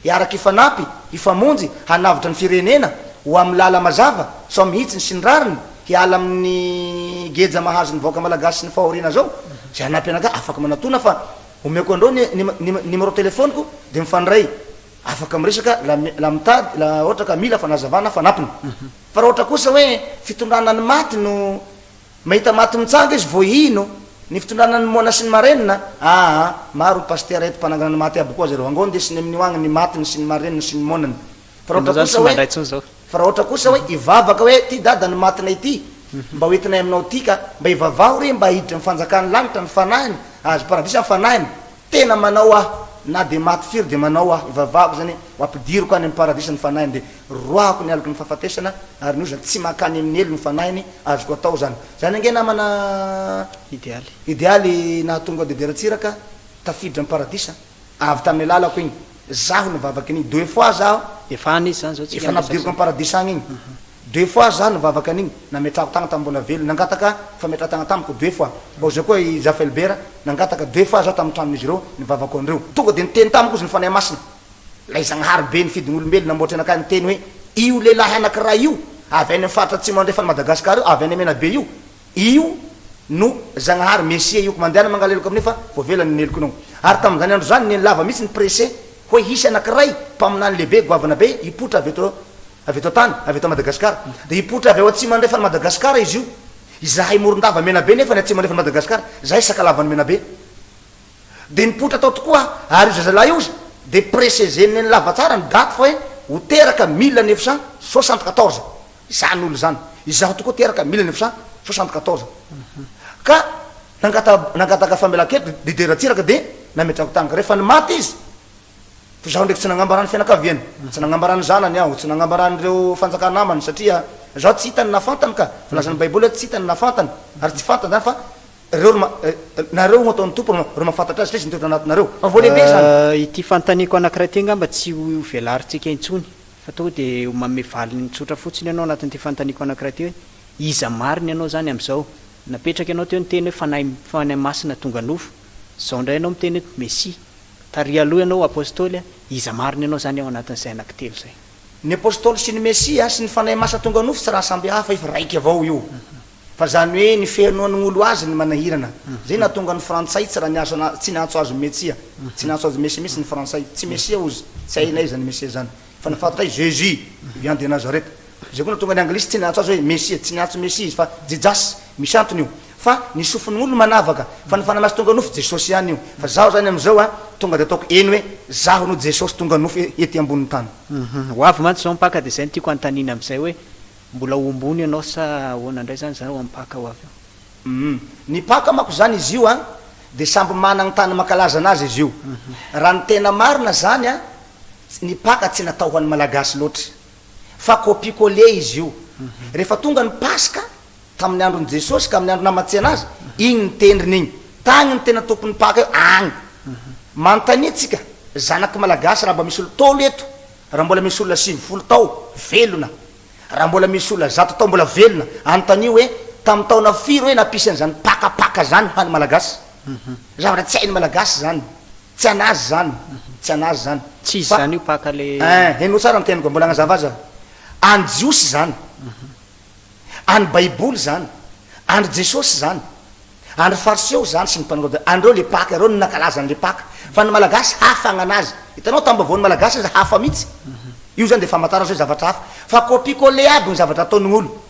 hiaraka hifanampy, hifamonjy, hanavotra ny firenena ho amin'ny lala-mazava, sao mihitsiny sy ny rariny, hiala amin'ny geja mahazo ny vahoaka malagasy sy ny fahoriana zao, izay hanampy anakahy afaka manatona fa omeko anreo ny ny numéro téléphone-ko dia mifandray, afaka miresaka la la mitady la ohatra ka mila fanazavana fanampiny. Fa raha ohatra kosa hoe fitondrana ny maty no Mahita maty mitsanga izy vao hino ny fitondrana ny moana sy ny marenina aa maro ny pasitera eto mpanangana ny maty aby koa zareo angao ndesiny amin'io agny ny matiny sy ny mareniny sy ny moanany fa raha ohatra kosa hoe fa raha ohatra kosa hoe hivavaka hoe ty dada ny matinay ty mba ho entinay aminao ty ka mba hivavaho re mba hiditra ny fanjakan'ny lanitra ny fanahiny ahazo paradisa ny fanahiny Tena manao aho, na dia maty firy dia manao aho, ivavahako izany hoe ho ampidiriko any amin'ny paradisa ny fanahiny dia roahako ny aloky ny fahafatesana ary ny ozona tsy mankany amin'ny helo ny fanahiny, azoko atao izany. Izany ange namana Idealy. Idealy nahatonga Dédé Ratsiraka tafiditra amin'ny paradisa, avy tamin'ny alalako iny, zaho nivavaka an'iny, deux fois zaho, Efa any izy izany izao tsika efa nampidiriko amin'ny paradisa agny iny. Deux fois za nivavaka an'igny, nametrahako tagna tam mbola velona, nangataka fametraha-tagna tamiko deux fois, bao zay koa i Zafy Albert nangataka deux fois za tamin'ny tranon'izy ireo nivavako an'ireo, tonga de niteny tamiko izy ny Fanahy Masina, ilay Zagnahary be nifidy ny olombelona namboatra anakahy niteny hoe io lehilahy anakiray io avy any amin'ny faritra atsimo andrefan'i Madagascar io, avy any Menabe io, Io no Zagnahary Mesia io, ko mandehana mangala heloka amin'io fa voavela ny helokinao. Ary tamin'izany andro izany nenilava mihitsy ny presse hoe hisy anakiray mpaminany lehibe goavana be hipoitra avy eto avy eto an-tany, avy eto Madagascar. Dia hipoitra avy ao atsimo andrefan'i Madagascar izy io. Izahay Morondava Menabe nefa ny atsimo andrefan'i Madagascar, izahay Sakalavan'i Menabe. Dia nipoitra tao tokoa ary io zazalahy io dia préciser-n'i Nenilava tsara ny daty fa hoe ho teraka 1974. Izany olona izany. Izaho tokoa teraka 1974. Ka nangata nangataka famelan-keloka Didier Ratsiraka dia nametrako tamiko. Rehefa nimaty izy, fa izaho ndraiky tsy nagnambara ny fianakaviany, tsy nagnambara ny zanany aho, tsy nagnambara an'ireo fanjakana namany satria izaho tsy hitany na fantany ka. Voalazan'ny Baiboly hoe tsy hitany na fantany ary tsy fantany izany fa ireo ro nareo no ataon'ny Tompo ro mahafantatra azy satria izy mitoetra anatinareo. Fa vao lehibe izany. Ity fanontaniako anankiray ity angamba tsy ho velarintsika intsony Fa tonga dia manome valiny tsotra fotsiny ianao anatin'ity fanontaniako anankiray ity hoe, iza marina ianao izany amin'izao? Napetraka ianao teo niteny hoe Fanahy Fanahy Masina tonga nofo, izao indray ianao miteny hoe Mesia. Tary aloha ianao Apostoly a, iza marina ianao izany ao anatin'izay anankitelo izay? Ny Apostoly sy ny Mesia sy ny Fanahy Masina tonga nofo tsy raha samby hafa io fa raiky avao io. Fa zany hoe ny fehenoan'olo azy ny manahirana. Zay nahatonga ny frantsay tsy raha niaso ana tsy niantso azy metsia. Tsy niantso azy mesia mihitsy ny frantsay. Tsy mesia ozy. Tsy hainay zany mesia zany. Fa ny fantatray Jesus vient de Nazareth. Zay koa nahatonga ny anglisy tsy niantso azy hoe mesia. Tsy niantso mesia izy fa Jejas. Misy antony io. Fa ny sofin'olo manavaka. Fa ny fanahy masina tonga nofo Jesosy ihany io. Fa zaho zany amizao a tonga de ataoko eny hoe zaho no Jesosy tonga nofo ety ambonin'ny tany. Ho avy mantsy zao ny paka de zay no tiako hanontaniana amizay hoe Mbola ho ambony ianao sa ahoana indray zany zany ho amin'ny Paka ho avy eo? Humm. Ny Paka manko zany izy io an, de samby managny tany mankalaza anazy izy io. Raha ny tena marina zany an, ny Paka tsy natao ho an'ny Malagasy loatra. Fa copie coller izy io. Rehefa tonga ny Paska, tamin'ny andron'i Jesosy ka amin'ny andro namatsiana azy, igny ny tendriny igny. Tagny ny tena tompon'ny Paka io, agny. Manontania tsika, zanaky Malagasy raha mba misy olo Ntaolo eto, Raha mbola misy olona 90 tao velona, raha mbola misy olona 100 tao mbola velona, anontanio hoe tamin'ny taona firy hoe nampisy an'izany pakapaka zany ho an'ny Malagasy? Zavatra tsy hain'ny Malagasy zany, tsy an'azy zany, tsy an'azy zany. Tsy izy zany io paka le. Ein, henoy tsara ny teniko, mbola hagnazava azy aho. An'ny Jiosy zany, an'ny Baiboly zany, an-dry Jesosy zany. Andry fariseo zany sy ny mpanao andreo le paka ireo no nankalaza anle paka fa ny malagasy hafa gnanazy hitanao tambavao ny malagasy aza hafa mitsy io zany de famantarana zay zavatra hafa fa copie coller aby ny zavatra ataony gnolo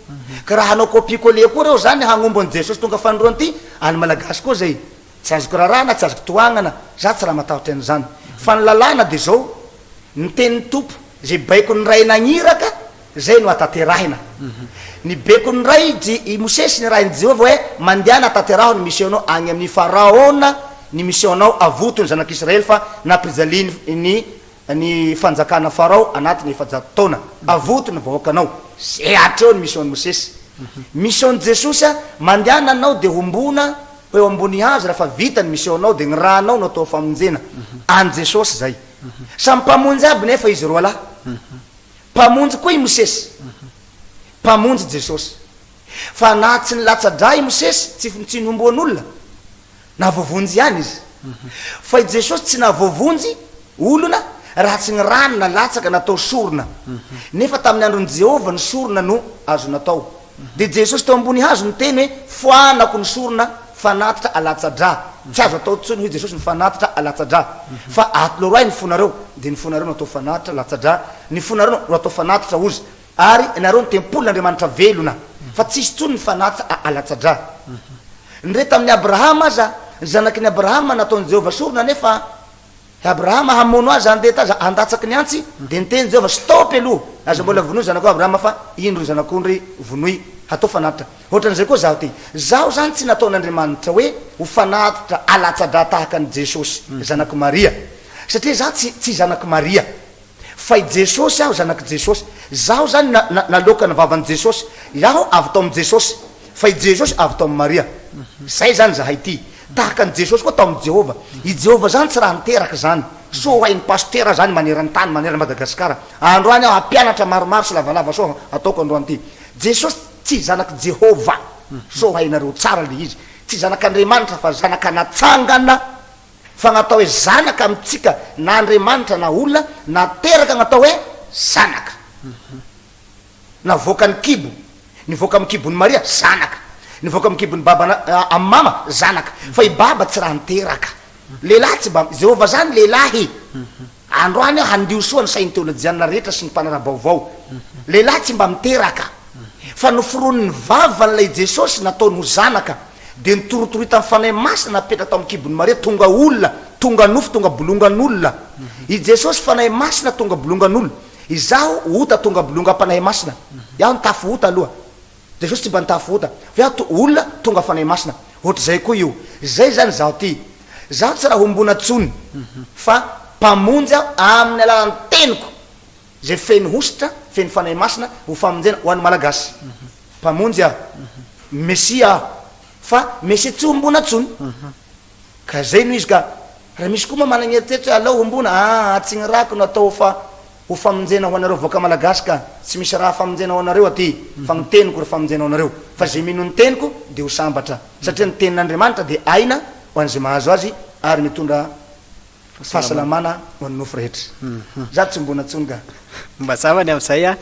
ka raha hanao copie coller koa reo zany hagnombo an'i jesosy tonga fanindroany ty any malagasy koa zay. Tsy azoko raràna, tsy azoko tohagnana, za tsy raha matahotry an'izany. Fa ny lalàna de zao, ny tenin'ny Tompo, ze baikon'ny Ray nagniraka, zay no atanterahina. Ny baikon'ny Ray, J, i Mosesy nirahin'i Jehovah hoe, mandehana tanteraho ny mission-nao agny amin'i Faraona, ny mission-nao avoto ny zanak'Israely fa nampijaliany ny ny fanjakana Farao anatin'ny 400 taona. Avoto ny vahoakanao. Zay hatreo ny mission-n'i Mosesy. Mission-n'i Jesosy, mandehana anao de hombona ho eo ambony hazo raha fa vita ny mission-nao de ny rànao no atao famonjena. An'i Jesosy zay. Samy mpamonjy aby nefa izy roalahy. Mpamonjy koa i Mosesy. Mpamonjy Jesosy. Fa na tsy nilatsa-drà i Mosesy, tsy tsy nohomboan'olona, nahavoavonjy ihany izy. Fa i Jesosy tsy nahavoavonjy olona raha tsy ny ràny nalatsaka natao sorona. Nefa tamin'ny andron'i Jehovah ny sorona no azo natao. Dia Jesosy teo ambony hazo niteny hoe, Foanako ny sorona fanatitra alatsa-drà. Tsy azo atao intsony, hoy Jesosy, ny fanatitra alatsa-drà. Fa atoloro ahy ny fonareo. Dia ny fonareo no atao fanatitra latsa-drà. Ny fonareo no atao fanatitra hozy. Ary ianareo no tempolin'Andriamanitra velona. Fa tsisy intsony ny fanatitra alatsa-drà. Ndre tamin'i Abrahama aza, ny zanaky ny Abrahama nataon'i Jehovah sorona nefa I Abrahama hamono azy handeha taza handatsaky ny antsy, dia niteny Jehovah, Stop aloha! Aza mbola vonoy zanakao Abrahama fa indro ny zanak'ondry vonoy hatao fanatitra. Ohatran'izay koa zaho ty. Zaho zany tsy nataon'Andriamanitra hoe ho fanatitra alatsa-drà tahaka an'i Jesosy zanak'i Maria. Satria zaho tsy tsy zanak'i Maria. Fa i Jesosy aho zanak'i Jesosy. Zaho zany na na naloaka ny vavan'i Jesosy. Iaho avy tao amin'i Jesosy. Fa i Jesosy avy tao amin'i Maria. Zay zany zahay ty. Tahaka an'i Jesosy koa tao amin'i Jehovah. I Jehovah zany tsy raha niteraka zany. Soa ho hain'ny pasitera zany maneran-tany, manerana Madagasikara. Androany aho hampianatra maromaro sy lavalava soa ataoko androany ty. Jesosy tsy zanak'i Jehovah. Soa ho hainareo tsara le izy. Tsy zanak'Andriamanitra fa zanaka natsangana. Fa gn'atao hoe zanaka amintsika na Andriamanitra na olona, nateraka gn'atao hoe zanaka. Navoaka ny kibo, nivoaka amin'ny kibon'i Maria, zanaka. Nivoaka amin'ny kibon'i baba amin'ny mama, zanaka. Fa i baba tsy raha niteraka. Lehilahy tsy mba, Jehovah zany lehilahy. Androany aho handio soa ny sain'ny teolojianina rehetra sy ny mpanara-baovao. Lehilahy tsy mba miteraka. Fa noforonin'ny vavan'ilay Jesosy nataony ho zanaka. Dia notorotoroitan'ny Fanahy Masina napetraka tao amin'ny kibon'i Maria, tonga olona, tonga nofo, tonga bolongan'olona. I Jesosy Fanahy Masina tonga bolongan'olona. Izaho ota tonga bolongam-panahy masina. Iaho nitafy ota aloha. Jesosy tsy mba nitafy ota. Fa iaho to olona tonga fanahy masina. Ohatr'izay koa io. Zay zany izaho ty. Zaho tsy raha hombona tsony. Fa mpamonjy aho amin'ny alalan'ny teniko. Izay feno hosotra, feno fanahy masina ho famonjena ho an'ny Malagasy. Mpamonjy aho. Mesia aho. Fa Mesia tsy hombona tsony. Ka zay no izy ka. Raha misy koa moa managna eritreritra hoe alao hombona, aa tsy ny rako no atao fa ho famonjena ho anareo vahoaka malagasy ka, tsy misy raha famonjena ho anareo aty fa ny teniko ro famonjena ho anareo, fa ze mino ny teniko de ho sambatra, satria ny tenin'Andriamanitra de aina ho an'izay mahazo azy ary mitondra fahasalamana ho an'ny nofo rehetra. Za tsy hombona tsony ka. Mazava ny amin'izay a.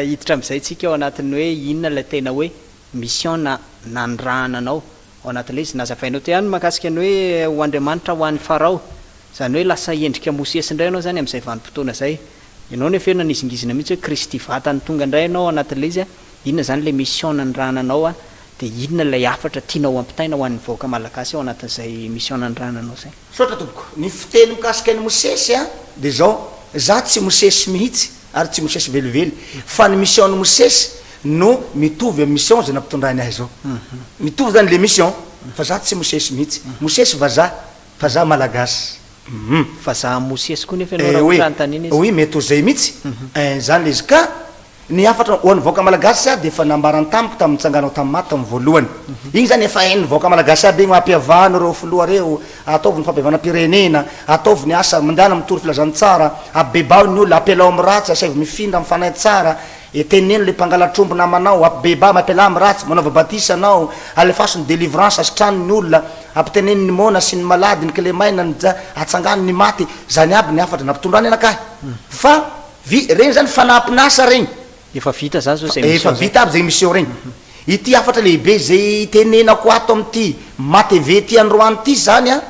Hiditra amin'izay tsika ao anatin'ny hoe inona ilay tena hoe mission na nanirahana anao Ao anatin'ilay izy, nazavainao teo ihany mahakasika ny hoe ho Andriamanitra ho an'i Farao. Izany hoe lasa endrika Mosesy indray ianao izany amin'izay vanim-potoana izay. Ianao nefa eo nanizingizina mihitsy hoe Kristy vatany tonga indray ianao ao anatin'ilay izy. Inona izany ilay mission nanirahana anao dia inona ilay hafatra tianao hampitaina ho an'ny vahoaka malagasy ao anatin'izay mission nanirahana anao izay? Misaotra tompoko. Ny fiteny mikasika an'i Mosesy dia izao, za tsy Mosesy mihitsy ary tsy Mosesy velively fa ny mission-n'i Mosesy no mitovy am mission zay nampitondrainy ahy zao. Mitovy zany le mission fa za tsy mosesy mihitsy. Mosesy vazaha fa za malagasy. Hum. Vazaha mosesy koa nefa ianao raha ohatra anontaniana izy. Oui mety ho zay mihitsy. Ein zany le izy ka ny hafatra ho an'ny vahoaka malagasy aho dia efa nambarany tamiko tamin'ny nitsanganao tamin'ny maty tamin'ny voalohany. Igny zany efa hain'ny vahoaka malagasy aby igny hoe ampihavano ireo filoha reo, ataovy ny fampihavanam-pirenena, ataovy ny asa, mandehana mitory filazantsara, ampibebaho ny olona, ampialao amin'ny ratsy, asaivo mifindra amin'ny fanahy tsara, E teneno le mpangalatr'omby namanao, ampibeba, mampialà am ratsy, manaova batisa anao, alefaso ny delivrance, asitrano ny olona, ampiteneno ny moana sy ny malady, ny kilemaina, ny ja, atsangano ny maty, zany aby ny hafatra nampitondrany anakahy. Fa vi, regny zany fanampin'asa regny. Efa vita zany zao zay mission Efa zay. vita aby zay mission regny. Ity hafatra lehibe zay itenenako ato amin'ity Ma TV ty androany ty zany an,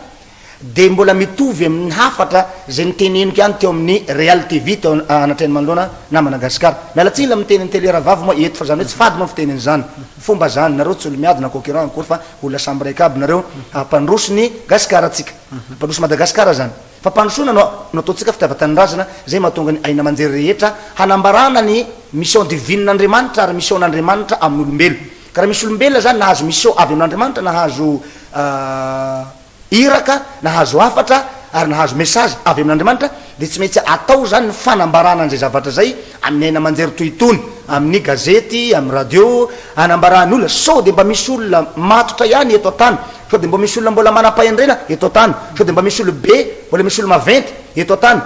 Dia mbola mitovy amin'ny hafatra izay noteneniko ihany teo amin'ny Real TV teo anatrehan'ny manoloana namana Gasikara. Miala tsiny la miteny ny télé rahavavy moa eto fa zany hoe tsy fady moa ny fiteny an'izany. Fomba zany, nareo tsy olo miady na concurrent akory fa olona samby raika aby nareo hampandroso ny Gasikara tsika. Hampandroso Madagasikara zany. Fampandrosoana no no ataontsika fitiavan-tanindrazana izay mahatonga ny aina aman-jery rehetra hanambarana ny mission divine n'Andriamanitra ary mission n'Andriamanitra amin'olombelo. Ka raha misy olombelona zany nahazo mission avy amin'Andriamanitra nahazo Iraka, nahazo hafatra ary nahazo message avy amin'Andriamanitra dia tsy maintsy atao izany ny fanambarana an'izay zavatra izay amin'ny haino aman-jery toy itony, amin'ny gazety, amin'ny radio, hanambarana olona sao dia mba misy olona matotra ihany eto an-tany, sao dia mba misy olona mbola manam-pahendrena eto an-tany, sao dia mba misy olobe, mbola misy olo-maventy eto an-tany,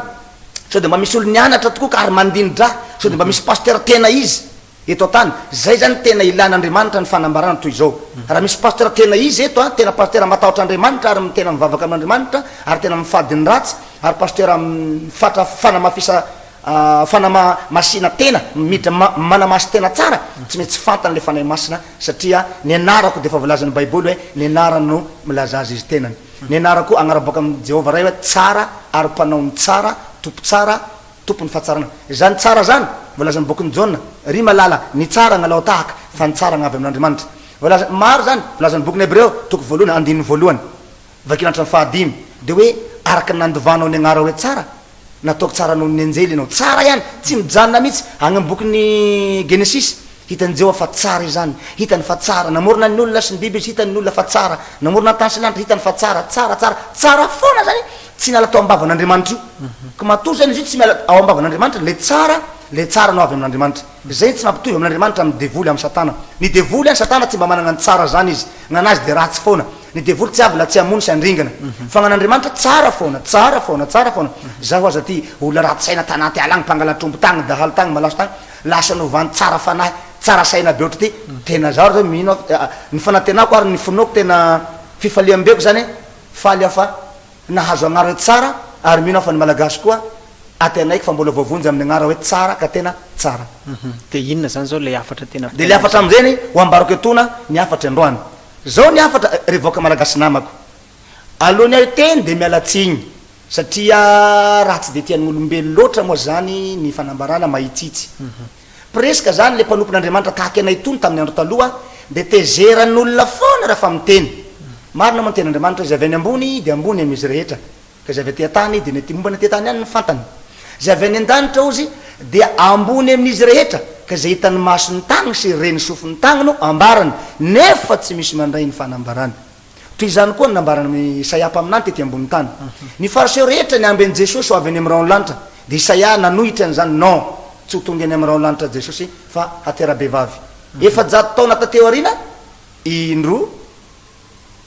sao dia mba misy olo-nianatra tokoa ka ary mandini-draha, sao dia mba misy pasteur tena izy. Eto an-tany. Zay zany tena ilan'Andriamanitra ny fanambarana toy izao. Raha misy pasteur tena izy eto an, tena pasteur matahotra Andriamanitra ary tena mivavaka amin'Andriamanitra ary tena mifady ny ratsy ary pasteur mifatra fanamafisa fanamamasina tena, miditra manamasy tena tsara, tsy maintsy fantany le Fanahy Masina satria ny anarako dia efa voalazan'ny baiboly hoe ny anarany no milaza azy izy tenany. Ny anarako agnara boaka amin'i Jehovah Ray hoe tsara ary mpanao ny tsara, tompo tsara, Tompon'ny fahatsarana. Izany tsara izany, voalazan'ny bokin'i Jaona, Ry malala, ny tsara angalao tahaka, fa ny tsara avy amin'Andriamanitra. Voalaza, maro izany, voalazan'ny bokin'ny Hebreo, toko voalohany, andininy voalohany, vakina hatramin'ny fahadimy, dia hoe, Araka ny nandovanao ny agnara hoe tsara, nataoko tsara noho ny anjely ianao. Tsara ihany, tsy mijanona mihitsy. Any amin'ny bokin'ny Genesisy, hitan'i Jehovah fa tsara izany. Hitany fa tsara. Namorona ny olona sy ny biby izy, hitany ny olona fa tsara. Namorona ny tany sy ny lanitra, hitany fa tsara. Tsara, tsara. Tsara foana izany. Tsy niala tao am-bavan'Andriamanitra io. Ka matoa zany izy io tsy miala ao am-bavan'Andriamanitra, le tsara, le tsara no avy amin'Andriamanitra. Zay tsy mampitovy amin'Andriamanitra amin'ny devoly, amin'ny satana. Ny devoly an, satana tsy mba manana ny tsara zany izy. Gn'anazy de ratsy foana. Ny devoly tsy avy la tsy hamono sy handringana. Fa gnan'Andriamanitra tsara foana, tsara foana, tsara foana. Zaho aza ty olona ratsy saina tanaty ala agny, mpangalatr'omby tagny, dahalo tagny, malaso tagny, lasa novany tsara fanahy, tsara saina be ohatry ty. Tena zaho ry zao mino aho, ny fanantenako ary ny finoako tena fifaliam-beko zany, faly aho fa Nahazo agnara hoe tsara ary mino aho fa ny Malagasy koa aty anaiky fa mbola voavonjy amin'ny agnara hoe tsara ka tena tsara. Dia inona izany izao ilay hafatra tena Dia ilay hafatra amin'izay ho ambarako etoana ny hafatra androany. Izao ny hafatra ry vahoaka Malagasy namako. Alohan'ny aho hiteny dia miala tsiny satria raha tsy dia tian'ny olombelo loatra moa izany ny fanambarana mahitsitsy. Presque zany le mpanompon'Andriamanitra tahaka anay itony tamin'ny andro taloha de tezeran'olona foana raha fa miteny. Marina moa ny tenin'Andriamanitra izay avy any ambony dia ambony amin'izy rehetra ka izay avy aty an-tany dia ny aty momba ny aty an-tany ihany no fantany. Izay avy any an-danitra hozy dia ambony amin'izy rehetra ka izay hitan'ny masony tagny sy ren'ny sofiny tagny no ambarany nefa tsy misy mandray ny fanambarany. Toy izany koa ny nambaran'i Isaia mpaminany tety ambony tany. Ny Fariseo rehetra niamby an'i Jesosy ho avy any amin'ny rahon'ny lanitra, dia Isaia nanohitra an'izany, Non, tsy ho tonga eny amin'ny rahon'ny lanitra Jesosy fa hatera-behivavy. 400 taona tateo aoriana, indro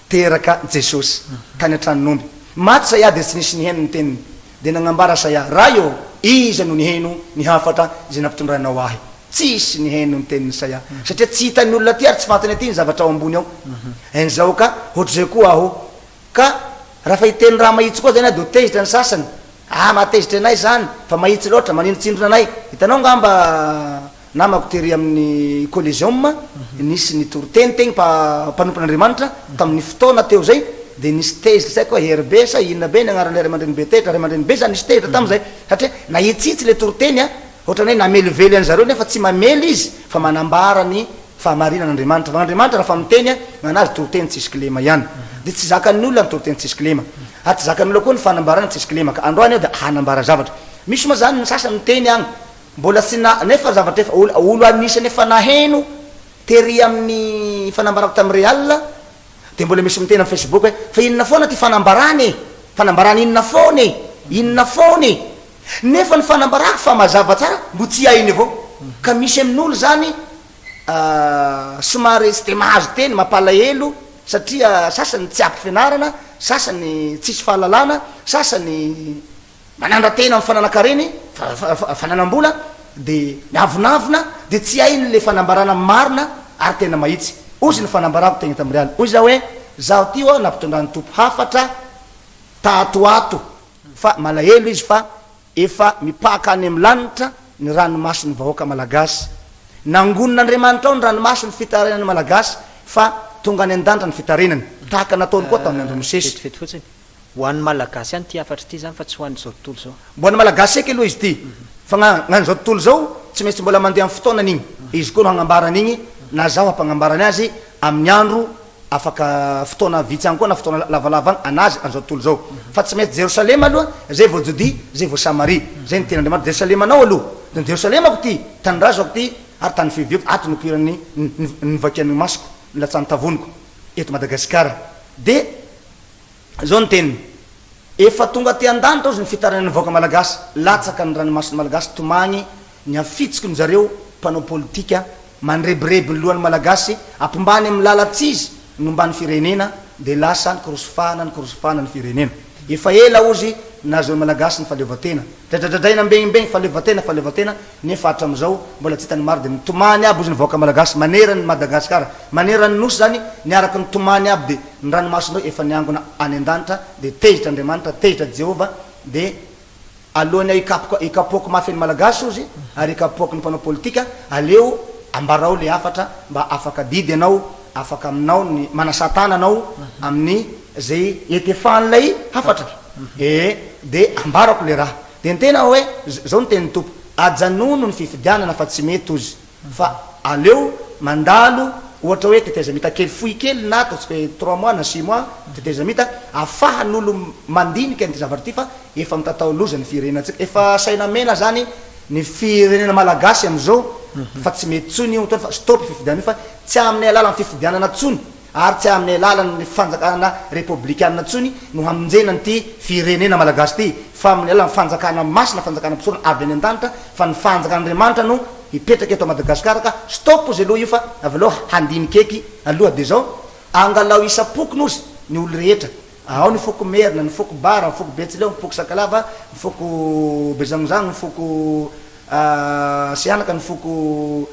teraka Jesosy, tany an-tranon'omby. Maty Isaia dia tsy nisy nihaino ny teniny. Dia nagnambara Isaia, Ray ô, iza no niheno ny hafatra izay nampitondrainao ahy? Tsisy niheno ny tenin'i Isaia, satria tsy hitan'ny olona aty ary tsy fantany aty ny zavatra ao ambony ao. Enjao ka, ohatr'izay koa aho. Ka raha fa hiteny raha mahitsy koa zany aho dia ho tezitra ny sasany. Ah, mahatezitra anay izany, fa mahitsy loatra, manindrontsindrona anay. Hitanao angamba namako tery amin'ny Coliseum, nisy nitory teny tegny mpa, mpanompon'Andriamanitra, tamin'ny fotoana teo zay, dia nisy tezitra, tsy haiko hoe Hery be sa inona be ny anaran'ilay ray aman-dreny be tezitra, ray aman-dreny be zany nisy tezitra tamin'izay, satria nahitsihitsy ilay toriteny an, Ohatrany hoe namelively an'zareo nefa tsy mamely izy fa manambara ny fahamarinan'Andriamanitra. Fa Andriamanitra raha fa miteny gn'anazy toriteny tsisy kilema ihany. Dia tsy zakan'ny olona ny toriteny tsisy kilema. Ary tsy zakan'ny olona koa ny fanambarana tsisy kilema. Ka androany aho dia hanambara zavatra. Misy moa zany ny sasany miteny agny mbola tsy na nefa zavatra efa olo olo anisany efa naheno tery amin'ny fanambarako tamin'ny Real dia mbola misy miteny amin'ny Facebook hoe fa inona foana ty fanambarana e? Fanambarana inona foana e? Inona foana e? Nefa ny fanambarako fa mazava tsara mbo tsy hainy avao. Ka misy amin'olo zany somary tsy de mahazo teny, mampalahelo satria sasany tsy ampy fianarana, sasany tsisy fahalalana, sasany manandra-tena amin'ny fananan-kareny, fananam-bola, de miavonavona, de tsy hainy le fanambarana marina ary tena mahitsy. Hozy ny fanambarako tegna tamin'ny realy. Hoy zaho hoe, zaho ty ho'a nampitondran'ny Tompo hafatra tato ato. Fa malahelo izy fa efa mipaka any amin'ny lanitra ny ranomason'ny vahoaka malagasy. Nangonin'Andriamanitra ao ny ranomason'ny fitarainan'ny Malagasy fa tonga any an-danitra ny fitarainany, tahaka nataony koa tamin'ny andron'i Mosesy. Vetivety fotsiny. Ho an'ny Malagasy ihany ity hafatra ity izany fa tsy ho an'izao tontolo izao. Mbo an'ny Malagasy eky aloha izy ity fa gna gnan'izao tontolo izao tsy maintsy mbola mandeha amin'ny fotoanany igny. Izy koa no hagnambara an'igny na zaho hampagnambarany azy amin'ny andro afaka fotoana vitsy agny koa na fotoana lavalava agny anazy an'izao tontolo izao. Fa tsy maintsy Jerosalema aloha zay vao Jodia zay vao Samaria. Zay ny tenin'Andriamanitra. Jerosalemanao aloha. Dia ny Jerosalemako ity, tanindrazako ity ary tany fiaviako, ato no poiran'ny nivakian'ny masoko, nilatsahan'ny tavoniko eto Madagasikara. Dia. Izao ny teniny, Efa tonga aty an-danitra ozy ny fitarainan'ny vahoaka malagasy, latsaka ny ranomason'ny malagasy tomagny ny hafitsiky ny zareo mpanao politika mandrebireby ny lohan'ny malagasy ampimbany amin'ny lala-tsy izy ny omban'ny firenena dia lasa nikorosofahana nikorosofahana ny firenena. Efa ela ozy nahazoan'ny malagasy ny fahaleovantena. Dradradradraina mbegnimbegny fahaleovantena fahaleovantena nefa hatramizao mbola tsy hitany maro dia mitomany aby ozy ny vahoaka malagasy maneran'ny Madagascar maneran'ny nosy zany niaraka nitomany aby dia ny ranomasonreo efa niangona any andanitra dia tezitra Andriamanitra tezitra Jehovah dia alohan'ny aho hikapoka hikapoako mafy ny malagasy ozy ary hikapoako ny mpanao politika aleo ambarao le hafatra mba afaka didy ianao afaka aminao ny manasà tanana anao amin'ny zay etefan'ilay hafatra ee de ambarako le raha de ny tena hoe zao ny tenin'ny Tompo ajanono ny fifidianana fa tsy mety ozy fa aleo mandalo ohatra hoe tetezamita kely fohy kely na ataontsika hoe trois mois na six mois tetezamita afahan'olo mandinika an'ity zavatra ity fa efa mitatao loza ny firenenantsika efa saina mena zany ny firenena malagasy am'izao fa tsy mety tsony io fa stop fifidianana io fa tsy amin'ny alalan'ny fifidianana tsony ary tsy amin'ny alalan'ny fanjakana repoblikanina tsony no hamonjena an'ity firenena malagasy ity fa amin'ny alalan'ny fanjakana masina fanjakana mpisorona avy any an-danitra fa ny fanjakan'Andriamanitra no hipetraka eto Madagasikara ka stop ozy aloha io fa avelao handinika eky aloha de zao angalao isam-pokony ozy ny olo rehetra ao ny foko merina ny foko bara ny foko betsileo ny foko sakalava ny foko bezanozano ny foko sihanaka ny foko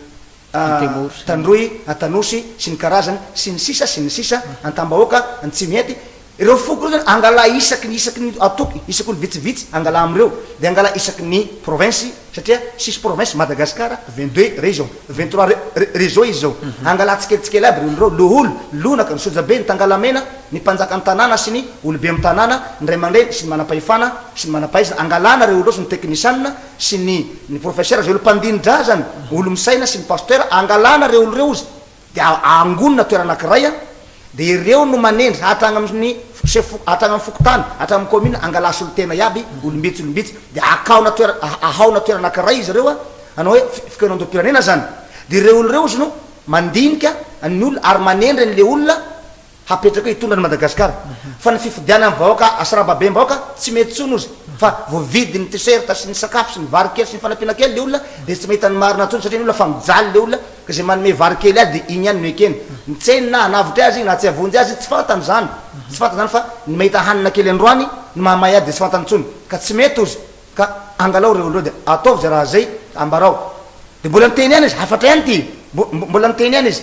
Tandroy, Antanosy, sy ny karazany, sy ny sisa, sy ny sisa, Antambahoaka, Antsimihety, ireo foko ireo zany angala isaky ny isaky ny antoko, isaky olo vitsivitsy angala amin'ireo, dia angala isaky ny province, satria six province Madagascar, 22 régions, 23 régions izy zao, angala tsikelitsikely aby ireo olo ireo, loholo, lonaka, ny sojabe, ny tangalamena, ny mpanjaka ny tanàna sy ny olobe amin'ny tanàna, ny ray aman-dreny sy ny manam-pahefana sy ny manam-pahaizana, angalana ireo olo ireo sy ny teknisianina, sy ny ny professeur zay olo mpandini-drazana, olo misaina sy ny pasteur, angalana reo olo reo ozy de angonina toerana anakiray a, de ireo no manendry hatragny amin'ny chef foko hatragny amin'ny fokontany, hatragny amin'ny commune, angalà solontena iaby, olom-bitsy olom-bitsy, de akaona toera ahaona toerana anakiray izy ireo a, hanao hoe fikaonandoham-pirenena zany, de ireo olo reo ozy no mandinika ny olona ary manendry an'le olona hapetraka eo hitondra an'i Madagasikara fa ny fifidianan'ny vahoaka asarababem-bahoaka tsy mety tsony ozy fa voavidy ny t-shirt sy ny sakafo sy ny vary kely sy ny fanampiana kely le olona de tsy mahita ny marina tsony satria ny olona fa mijaly le olona ka zay manome vary kely azy de iny ihany no ekeny ny tseny na hanavotra azy na tsy havonjy azy tsy fantany zany tsy fantany zany fa ny mahita hanina kely androany ny mahamay azy de tsy fantany tsony ka tsy mety ozy ka angalao reo olona reo de ataovy zay raha zay ambarao de mbola niteny ihany izy hafatra ihany ty mbola niteny ihany izy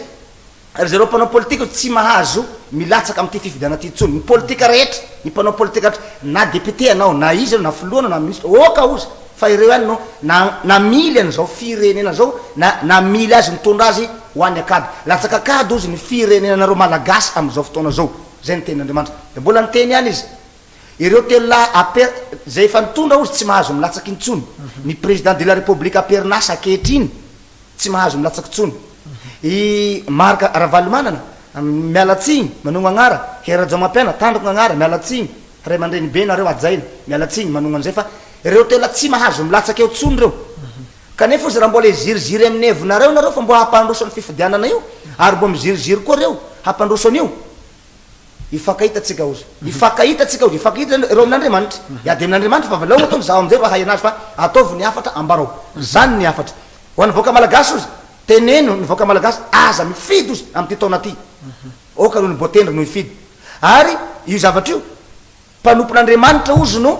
Ry zareo mpanao politika tsy mahazo milatsaka amin'ity fifidianana ity intsony. Ny politika rehetra, ny mpanao politika rehetra, na député ianao, na iza ianao, na filoha ianao, na ministre, ok ozy fa ireo ihany no na namily an'izao firenena izao, na namily azy nitondra azy ho any akady. Latsaka akady ozy ny firenenanareo malagasy amin'izao fotoana izao. Izay ny tenin'Andriamanitra. Dia mbola niteny ihany izy. Ireo telolahy aper, izay efa nitondra ozy tsy mahazo milatsaka intsony. Ny président de la république am-perinasa ankehitriny, Tsy mahazo milatsaka intsony i Marc Ravalomanana, miala tsiny, manogno agnara, Hery Rajaomampiaina, tandroko gn'agnara, miala tsiny, ray aman-dreny be nareo hajaina, miala tsiny manogno an'izay fa ireo tena tsy mahazo milatsaka eo tsony ireo. Kanefa ozy raha mbola hiziriziry amin'ny hevinareo nareo fa mbo hampandroso ny fifidianana io ary mbo miziriziry koa reo hampandroso an'io, Hifankahita tsika ozy. Hifankahita tsika ozy. Hifankahita zany ireo amin'Andriamanitra. Hiady amin'Andriamanitra fa avelao ataony zaho amizay vao hahay anazy fa ataovy ny hafatra ambarao. Zany ny hafatra. Ho an'ny vahoaka malagasy ozy, teneno ny vahoaka malagasy aza mifidy ozy amin'ity taona ty. Aoka aloha ny boatendry no hifidy. Ary io zavatra io, mpanompon'Andriamanitra ozy no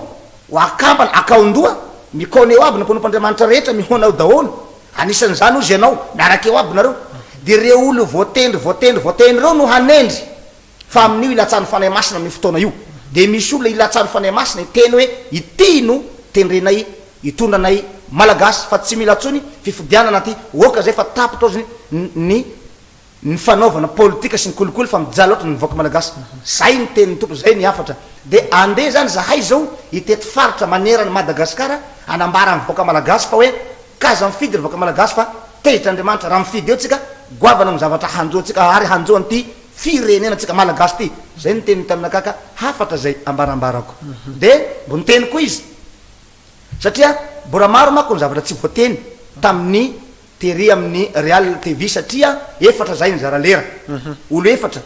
ho akambana, akaondoha, mikaona eo aby ny mpanompon'Andriamanitra rehetra mihaona eo daholo. Anisan'izany ozy ianao, miaraka eo aby nareo. Dia ireo olo voatendry, voatendry, voatendry ireo no hanendry. Fa amin'io ilatsahan'ny Fanahy Masina amin'io fotoana io, dia misy olona ilatsahan'ny Fanahy Masina hiteny hoe ity no tendrenay hitondra anay Malagasy fa tsy mila intsony fifidianana aty, ok zay fa tapitra ozy ny. Ny fanaovana politika sy ny kolikoly fa mijaly loatra ny vahoaka malagasy. Zay ny tenin'ny Tompo, zay ny hafatra. De andeha zany zahay zao hitety faritra manerana Madagascar hanambara ny vahoaka malagasy fa hoe k'aza mifidy ry vahoaka malagasy fa tezitra Andriamanitra raha mifidy eo tsika, goavana ny zavatra hanjo antsika ary hanjo an'ity firenena tsika malagasy ty. Zay ny teniny taminakahy ka hafatra zay ambarambarako. De mbo niteny koa izy satria mbola maro manko ny zavatra tsy voateny tamin'ny Tery amin'ny Real TV satria efatra zahay nizara lera. Olo efatra.